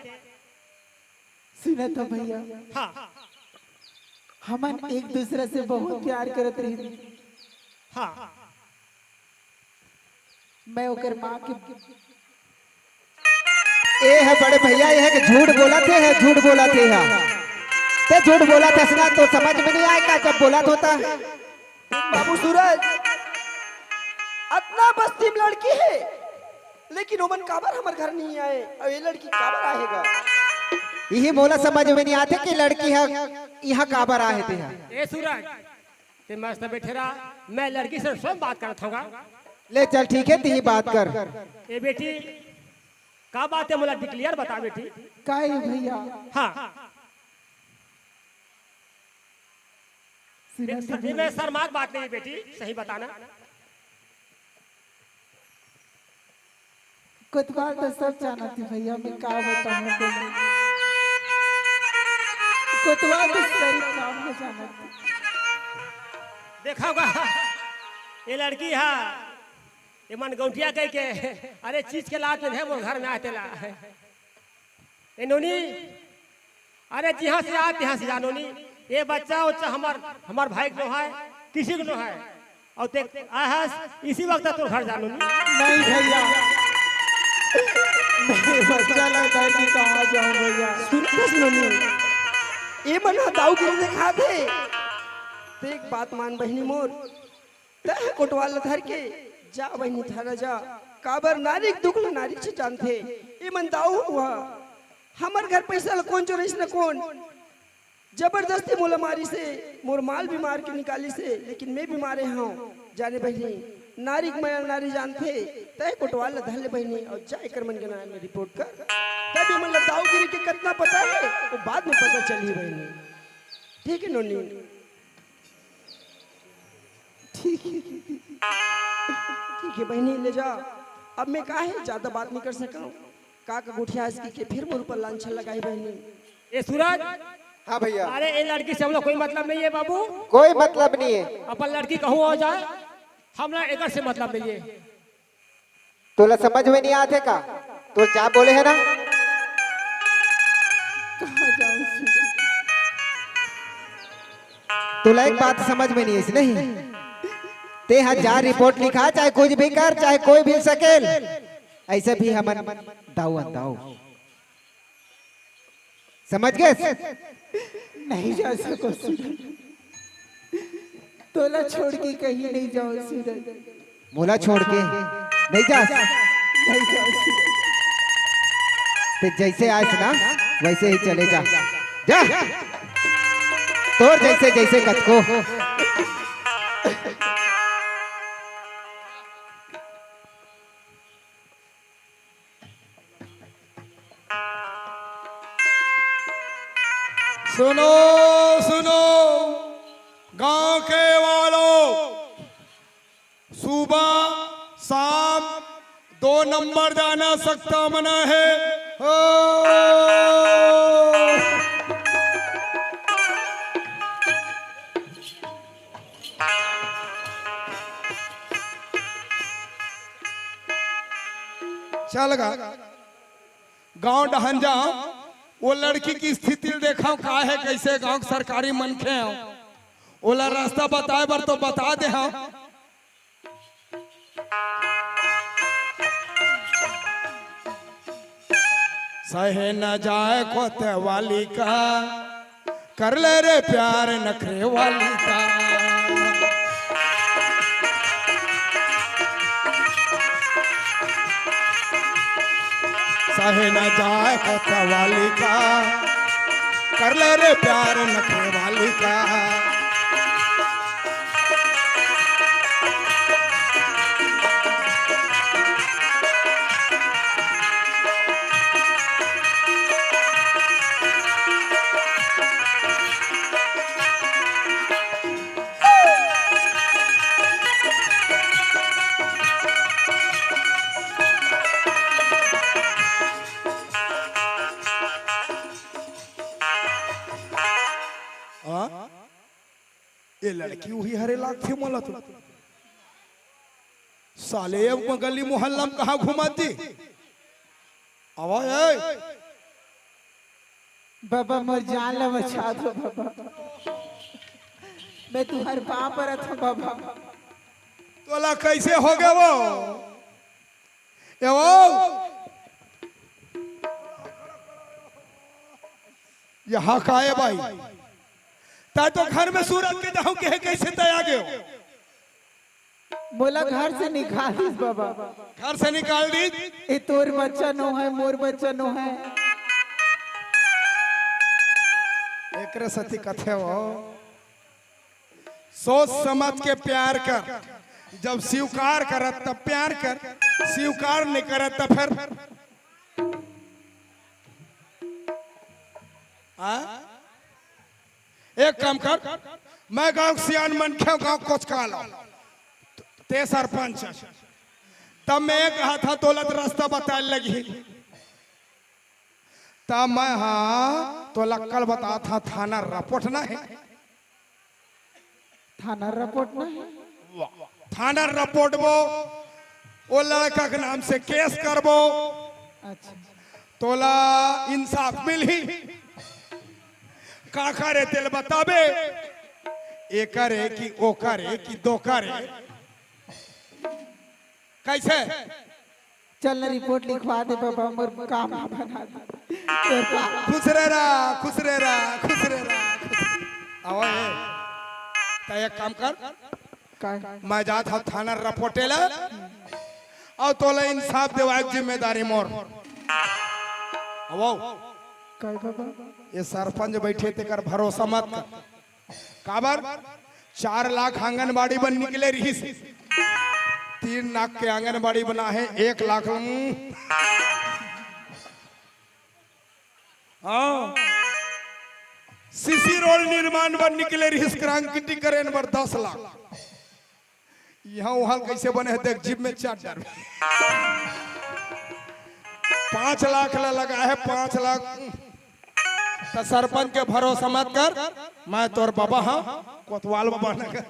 सुनत हस भैया? हाँ। हमन एक दूसरा से बहुत प्यार करत रहिन। हाँ। मैं ओकर माँ के ए हे बड़े भैया, ये हे कि झूठ बोलत हे, हे झूठ बोलत हे, हा। ते झूठ बोलत हस ना, तो समझ में नहीं आय का जब बोलत होता? बाबू सूरज, अतना बस्ती में लड़की हे, लेकिन ओमन काबर हमर घर नहीं आए, अउ ये लड़की काबर आए हे गा? इही मोला समझ में नहीं आथे कि लड़की हा इहाँ काबर आए हे ते हा। ए सूरज, ते मस्त बैठे रहा, मैं लड़की से स्वयं बात करत हूँ गा। ले चल, ठीक हे, तिही बात कर। ए बेटी, का बात हे, मोला declare बता बेटी। का हे भैया? हाँ। सुनत हस सही में भैया? शर्मा के बात नहीं बेटी, सही बताना। कोतवाल तो सब जानत हे भैया, मैं का बताऊँ तेला। कोतवाल तो सारी काम में जानत हे। देखा होगा, ये लड़की हा, ये मन गौंटिया कह के, अरे चीज के लात में हे, मोर घर में आए तेला। ए नोनी, अरे जिहाँ से आ, तिहाँ से जा नोनी। ये बच्चा उच्चा हमर, हमर भाई के नोहय, किसी के नोहय। अउ ते आए हस, इसी वक्त तोर घर जा नोनी। नहीं भैया, मैं बच्चा ला धर के कहाँ जाऊँ भैया? सुनत हस नोनी, ए मन ह दाऊगिरी देखात हे। ते एक बात मान बहिनी मोर, तैं ह कोटवाल ल धर के जा बहिनी, थारा जा। काबर नारी के दुख ल नारी से जानथे। ए मन दाऊ हुआ, हमर घर पैसा ल कोन चोरइस न कोन, जबरदस्ती मोला मारिस हे, मोर माल भी मार के निकालिस हे, लेकिन मैं भी मारे हंव। जाने बहिनी, नारी के मया नारी जानथे। तैं कोटवाल ल धर ले बहिनी, अउ जा एकर मन के नाम में रिपोर्ट कर। तब ये मन ल दाऊगिरी के कतना पता हे, वो बाद में पता चलही बहिनी। ठीक हे नोनी? ठीक है, ठीक है, ठीक है। ठीक है बहिनी, ले जा। अब मैं का है, ज्यादा बात नहीं कर सकंव। का का गोठियास कहिके फिर मोर ऊपर लांछन लगाही बहिनी। ए सूरज, हाँ भैया। अरे, ए लड़की से हमला कोई मतलब नहीं है बाबू। कोई मतलब नहीं है। अपन लड़की कहूँ हो जाए, हमला एकर से मतलब नहीं है। तोला समझ में नहीं आथे का? तो जा बोले है ना? कहाँ जाऊँ सूरज? तोला एक बात समझ में नहीं है, नहीं? ते हा जा रिपोर्ट लिखा, चाहे कुछ भी कर, चाहे कोई भी सकेल, ऐसे भी हमन दाऊ अन दाऊ। समझ गेस? नहीं जा सकों सूरज, तोला छोड़ के कहीं नहीं जाओं सूरज। मोला छोड़ के नहीं जास? नहीं जाओं सूरज। ते जैसे आइस ना, वैसे ही चले जा। जा। तोर जैसे, जैसे कतको। सुनो, सुनो, गांव के वालों, सुबह शाम दो नंबर जाना सकता मना है। ओ। चल गा। गांव डहन जाओ, वो लड़की की स्थिति ल देखो, का है, कैसे गांव के सरकारी मनखे हो, ओला रास्ता बताए बर तो बता दे हो। सहे न जाए कोतवाली का, कर ले रे प्यार नखरे वाली का। सहे न जाए कोतवाली का, कर ले रे प्यार नखरे वाली का। हाँ? ये लड़की वही हरे लागथे मोला तो। साले अब गली मोहल्ला में कहाँ घुमाती? आवा ए। बाबा, मोर जान ला बचा दो बाबा, मैं तुहर पाँव परत हूँ बाबा। तोला कैसे हो गया वो? ए वो? यहाँ का है भाई? तैं तो घर में सूरत के जाहूं कहे, कैसे तैं आ गयो? मोला घर से निकाल दिस बाबा। घर से निकाल दिस? ए तोर बच्चा नो है, मोर बच्चा नो है। एकरे सेती कथे हो, सोच समझ के प्यार कर। जब स्वीकार करत तब प्यार कर, स्वीकार नहीं करत तब फिर, हाँ? एक काम कर, मैं गांव के सियान मनखे, गांव कोचकाल, तैं सरपंच, तब मैं कहा था तोला तो रास्ता बताए लगी, तब मैं हाँ तोला कल बता था, थाना रिपोर्ट ना है। थाना रिपोर्ट ना है? वाह। थाना रिपोर्ट वो, वो लड़का के नाम से केस करबो। अच्छा। तोला इंसाफ मिलही। का करे तेल बताबे, ए करे कि ओ करे कि दो करे, कैसे? चल ना, रिपोर्ट लिखवा दे बाबा, मोर काम बना दे। तोर काम। खुश रह रहा, खुश रह रहा, खुश रह रहा, खुश रह रहा। आओ ए, त एक काम कर, काय? मैं जात हूँ थाना रिपोर्टे ला, अउ तोला इंसाफ देवाए के जिम्मेदारी मोर। आओ। काय बाबा? ये सरपंच बैठे तेकर भरोसा मत कर। काबर? चार लाख आंगनबाड़ी बन निकले रहिस, तीन लाख के आंगनबाड़ी बना है, एक लाख, हम्म। हाँ, सीसी रोड निर्माण बर निकले रहिस, कंक्रीटीकरण बर दस लाख। इहाँ उहाँ कइसे बने हे, देख, जीभ में चाट डार। पाँच लाख ला लगा हे, पाँच लाख। त सरपंच के भरोसा मत कर, मैं तोर बाबा हँव, कोतवाल बाबा नगर।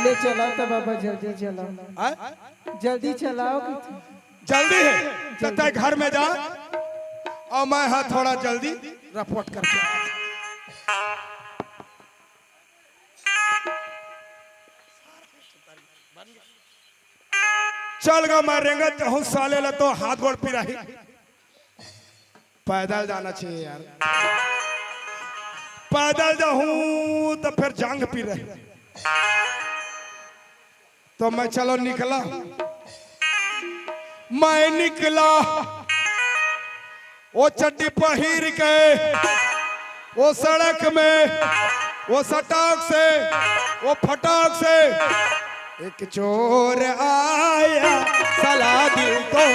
ले चलाव त बाबा, जल्दी चलाव। आय? जल्दी चलाव कहिथे। जल्दी हे, त तैं घर में जा, अउ मैं ह थोड़ा जल्दी रिपोर्ट करके आत हँव। चल गा, मैं रेंगत जाहूँ, साले ला तो हाथ गोड़ पिराही। पैदल जाना चाहिए यार, पैदल जाहूँ त फेर जांघ पिराही। त मैं चलो निकला, मैं निकला, ओ चड्डी पहिर के, ओ सड़क में, ओ सटाक से, ओ फटाक से, एक चोर आया, साला दिल तो।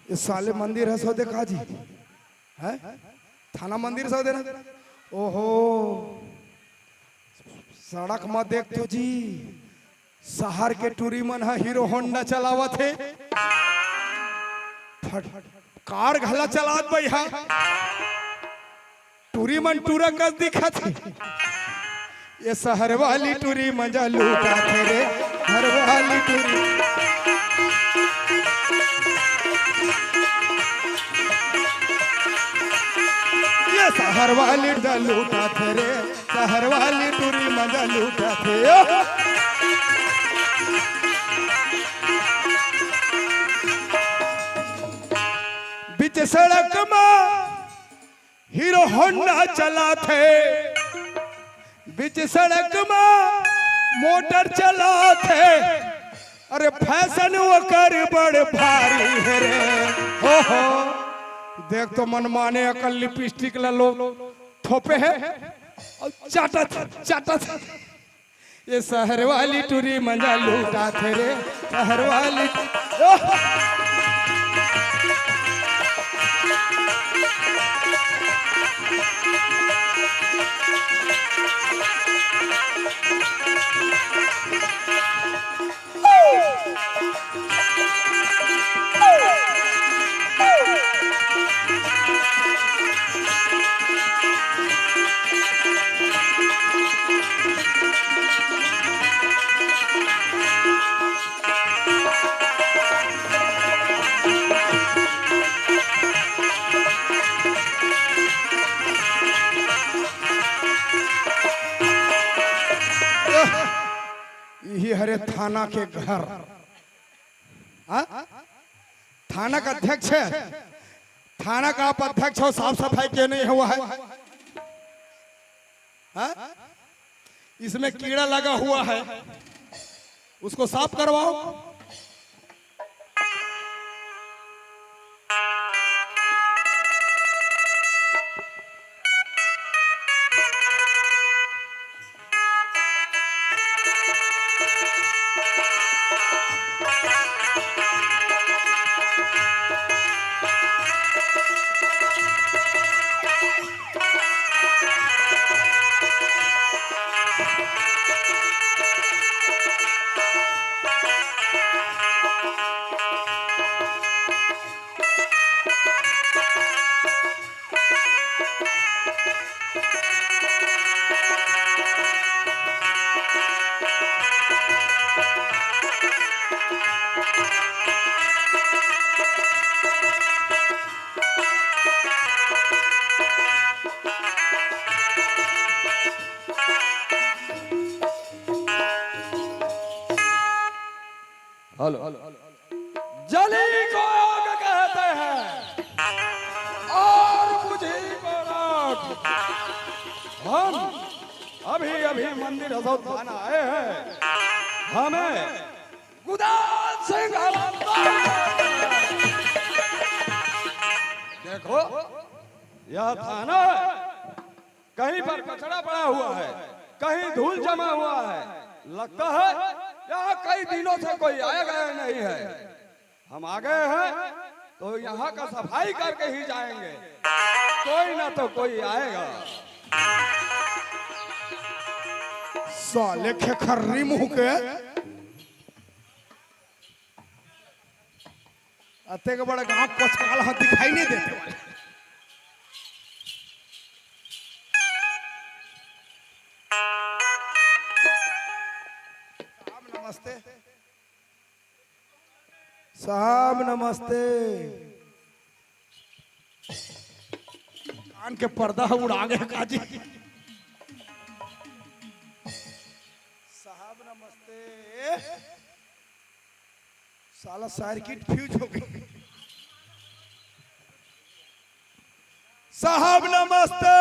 ये साले मंदिर ह सौदे का जी? हैं? थाना मंदिर सौदे ना? ओहो, सड़क म देख तो जी, शहर के टूरी मन ह हीरो होंडा चलावत हे, फट-, कार घला चलात भैया, टूरी मन टूरा कस दिखत हे। ये शहर वाली टूरी मजा लूटाथे रे, शहर वाली टूरी। ये शहर वाली मजा लूटाथे रे, शहर वाली टूरी मजा लूटाथे। ओ! बीच सड़क मा हीरो होंडा चलाथे, बीच सड़क मा मोटर चलाथे। अरे फैशन ओकर बड़ भारी हे रे, हो हो। देख तो मनमाने अकन लिपस्टिक ला लो थोपे हे अउ चाटत, चाटत। ये शहर वाली टूरी मजा लूटाथे रे, शहर वाली। ओह! इही हरे थाना के घर। हाँ? थाना का अध्यक्ष हे, थाना का आप अध्यक्ष हो, साफ सफाई क्यों नहीं हुआ है? हाँ? इसमें कीड़ा लगा हुआ है, उसको साफ करवाओ। हेलो। जली को आग कहते हैं और हम अभी अभी मंदिर हसौद थाना आए हैं। हमें गुदान सिंह हवलदार। देखो, यह थाना है, कहीं पर कचरा पड़ा हुआ है, कहीं धूल जमा हुआ है। लगता है यहाँ कई दिनों से कोई आया गया नहीं है। हम आ गए हैं तो यहाँ का सफाई करके ही जाएंगे, कोई ना तो कोई आएगा। साले खेखर्री मुंह के। अतेक बड़ा गांव पचकाल हाथ दिखाई नहीं देते वाले। साहब नमस्ते। साहब नमस्ते। कान के पर्दा ह उड़ा गया काजी। साहब नमस्ते। साला सर्किट फ्यूज हो गई। साहब नमस्ते।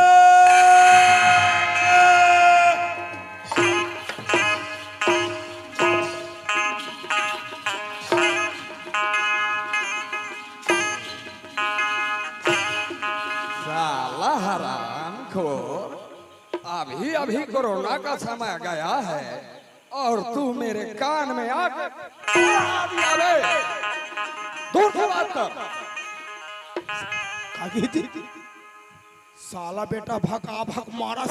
साला हरामखोर, अभी अभी कोरोना का समय गया है और तू मेरे कान में आके चिल्ला दिया बे। दूर से बात कर। काकी जी, साला बेटा भका भक मारा।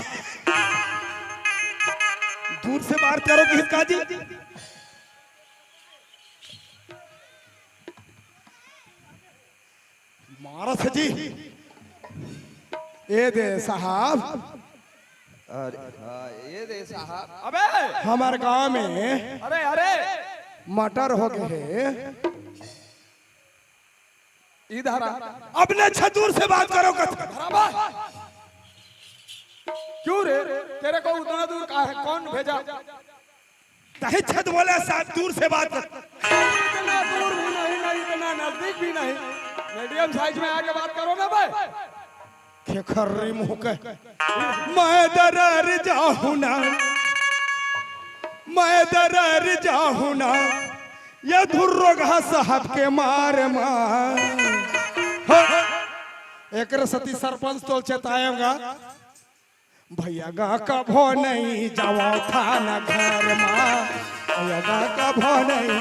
दूर से बात करो किसका जी। मारा सजी। ए दे साहब। अरे हाँ, ए दे साहब। अबे हमार गांव में अरे अरे मटर हो गए है। इधर आ। अपने छतूर से बात करो कथ। बराबर। क्यों रे, तेरे को उतना दूर का है, कौन भेजा? दही छत बोले साहब, दूर से बात कर। इतना दूर भी नहीं, नहीं इतना नजदीक भी नहीं, मीडियम साइज में आके बात करो ना भाई। खेखर्री मुंह के। मैं दरर जाहू ना, मैं दरर जाहू ना, ये धुर्रोगा साहब के मार मार। हाँ। एकरे सती सरपंच तोल चेताएगा, भैया गा कभो नहीं जाओ थाना घर मा, भैया गा कभो नहीं।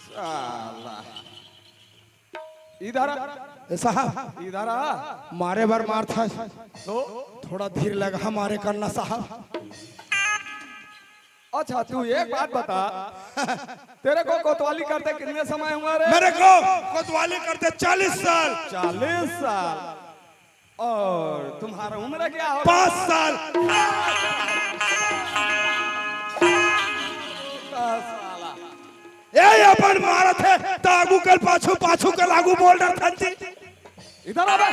साला। इधर आ, ए साहब, इधर आ। मारे बर मार था, तो थोड़ा धीर लगा हमारे करना साहब। अच्छा, तू एक बात बता, तेरे को कोतवाली करते कितने समय हुआ रे? मेरे को कोतवाली करते चालीस साल। चालीस साल। और तुम्हारा उम्र क्या हो? पाँच साल। साला। ए अपन मारत है, तागू कल पाछू, पाछू कल आगू बोल डर थंती। इधर आ बे।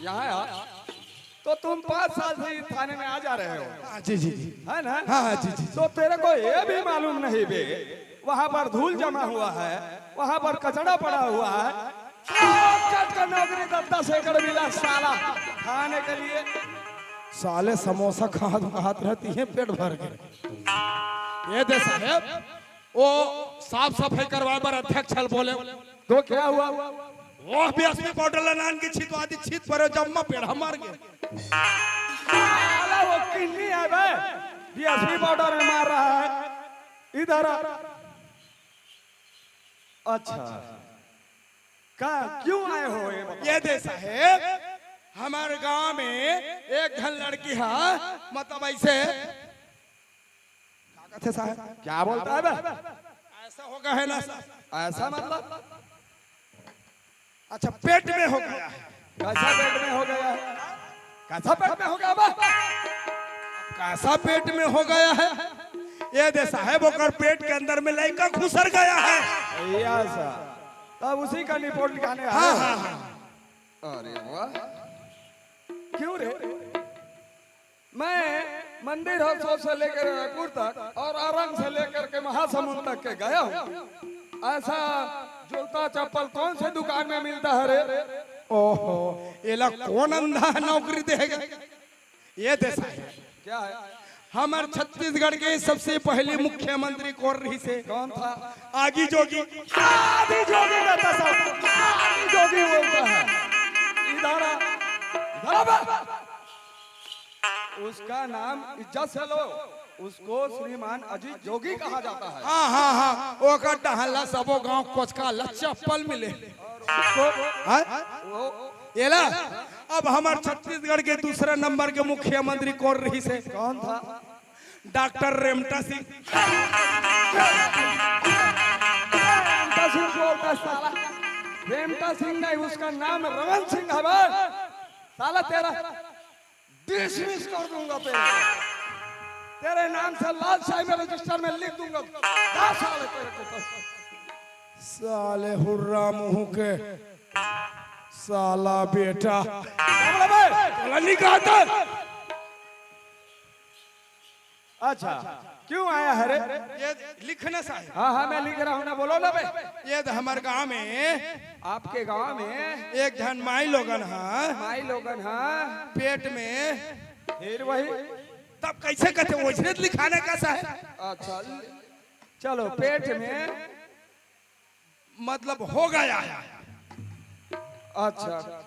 यहाँ आ। तो तुम पाँच साल से इस थाने में आ जा रहे हो, हाँ, जी जी जी। है ना? हाँ, हाँ, जी जी। तो तेरे को ये भी मालूम नहीं बे, वहां पर धूल जमा हुआ है, वहां पर कचरा पड़ा हुआ है। शॉर्टकट का नौकरी दत्ता शेखर मिला साला खाने के लिए। साले समोसा खात खात रहती है पेट भर के। ए दे साहेब, ओ साफ सफाई करवाए बर अध्यक्ष हल बोले। तो क्या हुआ? ओह बीएसपी पाउडर ला नान के छितवा दी, छित परे जम्मा पेड़ हमार गे। साला वो किन्नी है बे, बीएसपी पाउडर में मार रहा है। इधर आ। अच्छा, का क्यों आए हो ये बताओ? ये दे साहेब, हमार गांव में एक झन लड़की है, मतलब ऐसे का कथे साहेब? क्या बोलता है बे? ऐसा हो गया है ना साहब? ऐसा मतलब? अच्छा, पेट में हो गया है। कैसा पेट में हो गया है? कैसा पेट में हो गया बे? कैसा पेट में हो गया है? ये दे साहेब, ओकर पेट के अंदर में लड़का घुसर गया है। ऐसा। तब उसी का रिपोर्ट लिखाने आए हाँ, हो? हाँ, हाँ। अरे वाह, क्यों रे? मैं मंदिर हरसोत से लेकर रायपुर तक और अरंग से लेकर के महासमुंद तक के गया हूँ। ऐसा जूता चप्पल कौन से दुकान में मिलता है रे? ओहो, एला कौन अंधा नौकरी देगा? ये दे साहेब, क्या है? हमर छत्तीसगढ़ के सबसे पहली मुख्यमंत्री कोन रहिस हे? कौन था? आगी जोगी। आदि जोगी कहता साहब, आदि जोगी बोलता है। इधर आ, इधर आ बे। उसका नाम इज्जत से लो, उसको श्रीमान अजीत जोगी कहा जाता है। हाँ, हाँ, हाँ, ओकर डहला सबो गांव कोचका ला चप्पल मिले। उसको हाँ? वो एला, अब हमर छत्तीसगढ़ के दूसरा नंबर के मुख्यमंत्री कोन रहिस हे? कौन था? डॉक्टर रेमटा सिंह। रेमटा सिंह बोलता है साला। रेमटा सिंह नहीं, उसका नाम रमन सिंह है बे। साला तेरा डिसमिस कर दूंगा तेरे को। तेरे नाम से लाल शाही में रजिस्टर में लिख दूंगा। दस साल है तेरे को तो। साले हुर्रा मुंह के साला बेटा। क्या बोला बे? बोला नहीं कहा था। अच्छा, क्यों आया है रे? ये लिखना साहेब। हाँ, हाँ, मैं लिख रहा हूँ ना, बोलो ना बे। ये तो हमारे गांव में आपके गांव में एक झन माई लोगन हा माई लोगन हा पेट में फिर वही। तब कैसे कहते, वैसने तो लिखाने का साहेब। अच्छा, चलो, पेट में मतलब हो गया है। अच्छा,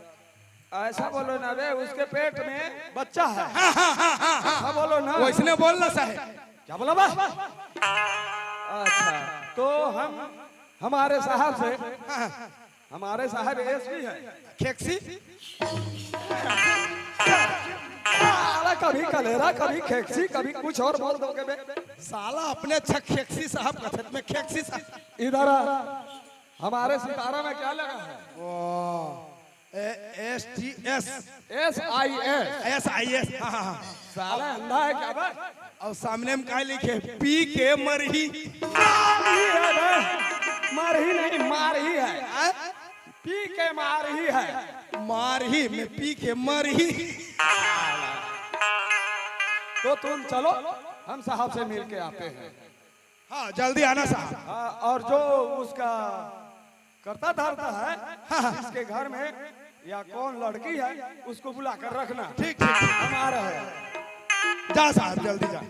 ऐसा बोलो ना बे, उसके पेट में बच्चा है। हाँ, हाँ, हाँ, हाँ, हाँ। ऐसा बोलो ना। वैसने बोलना साहेब। क्या बोला बा? अच्छा, तो हम हमारे साहब से, हाँ, हाँ। हमारे साहब एसपी है। खेक्सी? साला कभी कलेरा, कभी खेक्सी, कभी कुछ और बोल दोगे बे। साला अपने अच्छा खेक्सी साहब कथत में खेक्सी साहब। इधर आ, हमारे सितारा में क्या लगा है? ओ, A, S T S. S I S. S I S, हाँ, हाँ, हाँ। साला अंधा है क्या बे? और सामने में का लिखे? पी के मरही। मारही है बे, मरही नहीं, मारही है। हाँ? पी के मारही है। मारही में पी के मरही। तो तुम चलो, हम साहब से मिल के आते हैं। हाँ, जल्दी आना साहब। हाँ, और जो उसका कर्ता धर्ता है, हाँ, हाँ। जिसके घर में या कौन लड़की है, उसको बुला कर रखना। ठीक, ठीक, ठीक। हम आ रहे हैं। जा साहब, जल्दी जा।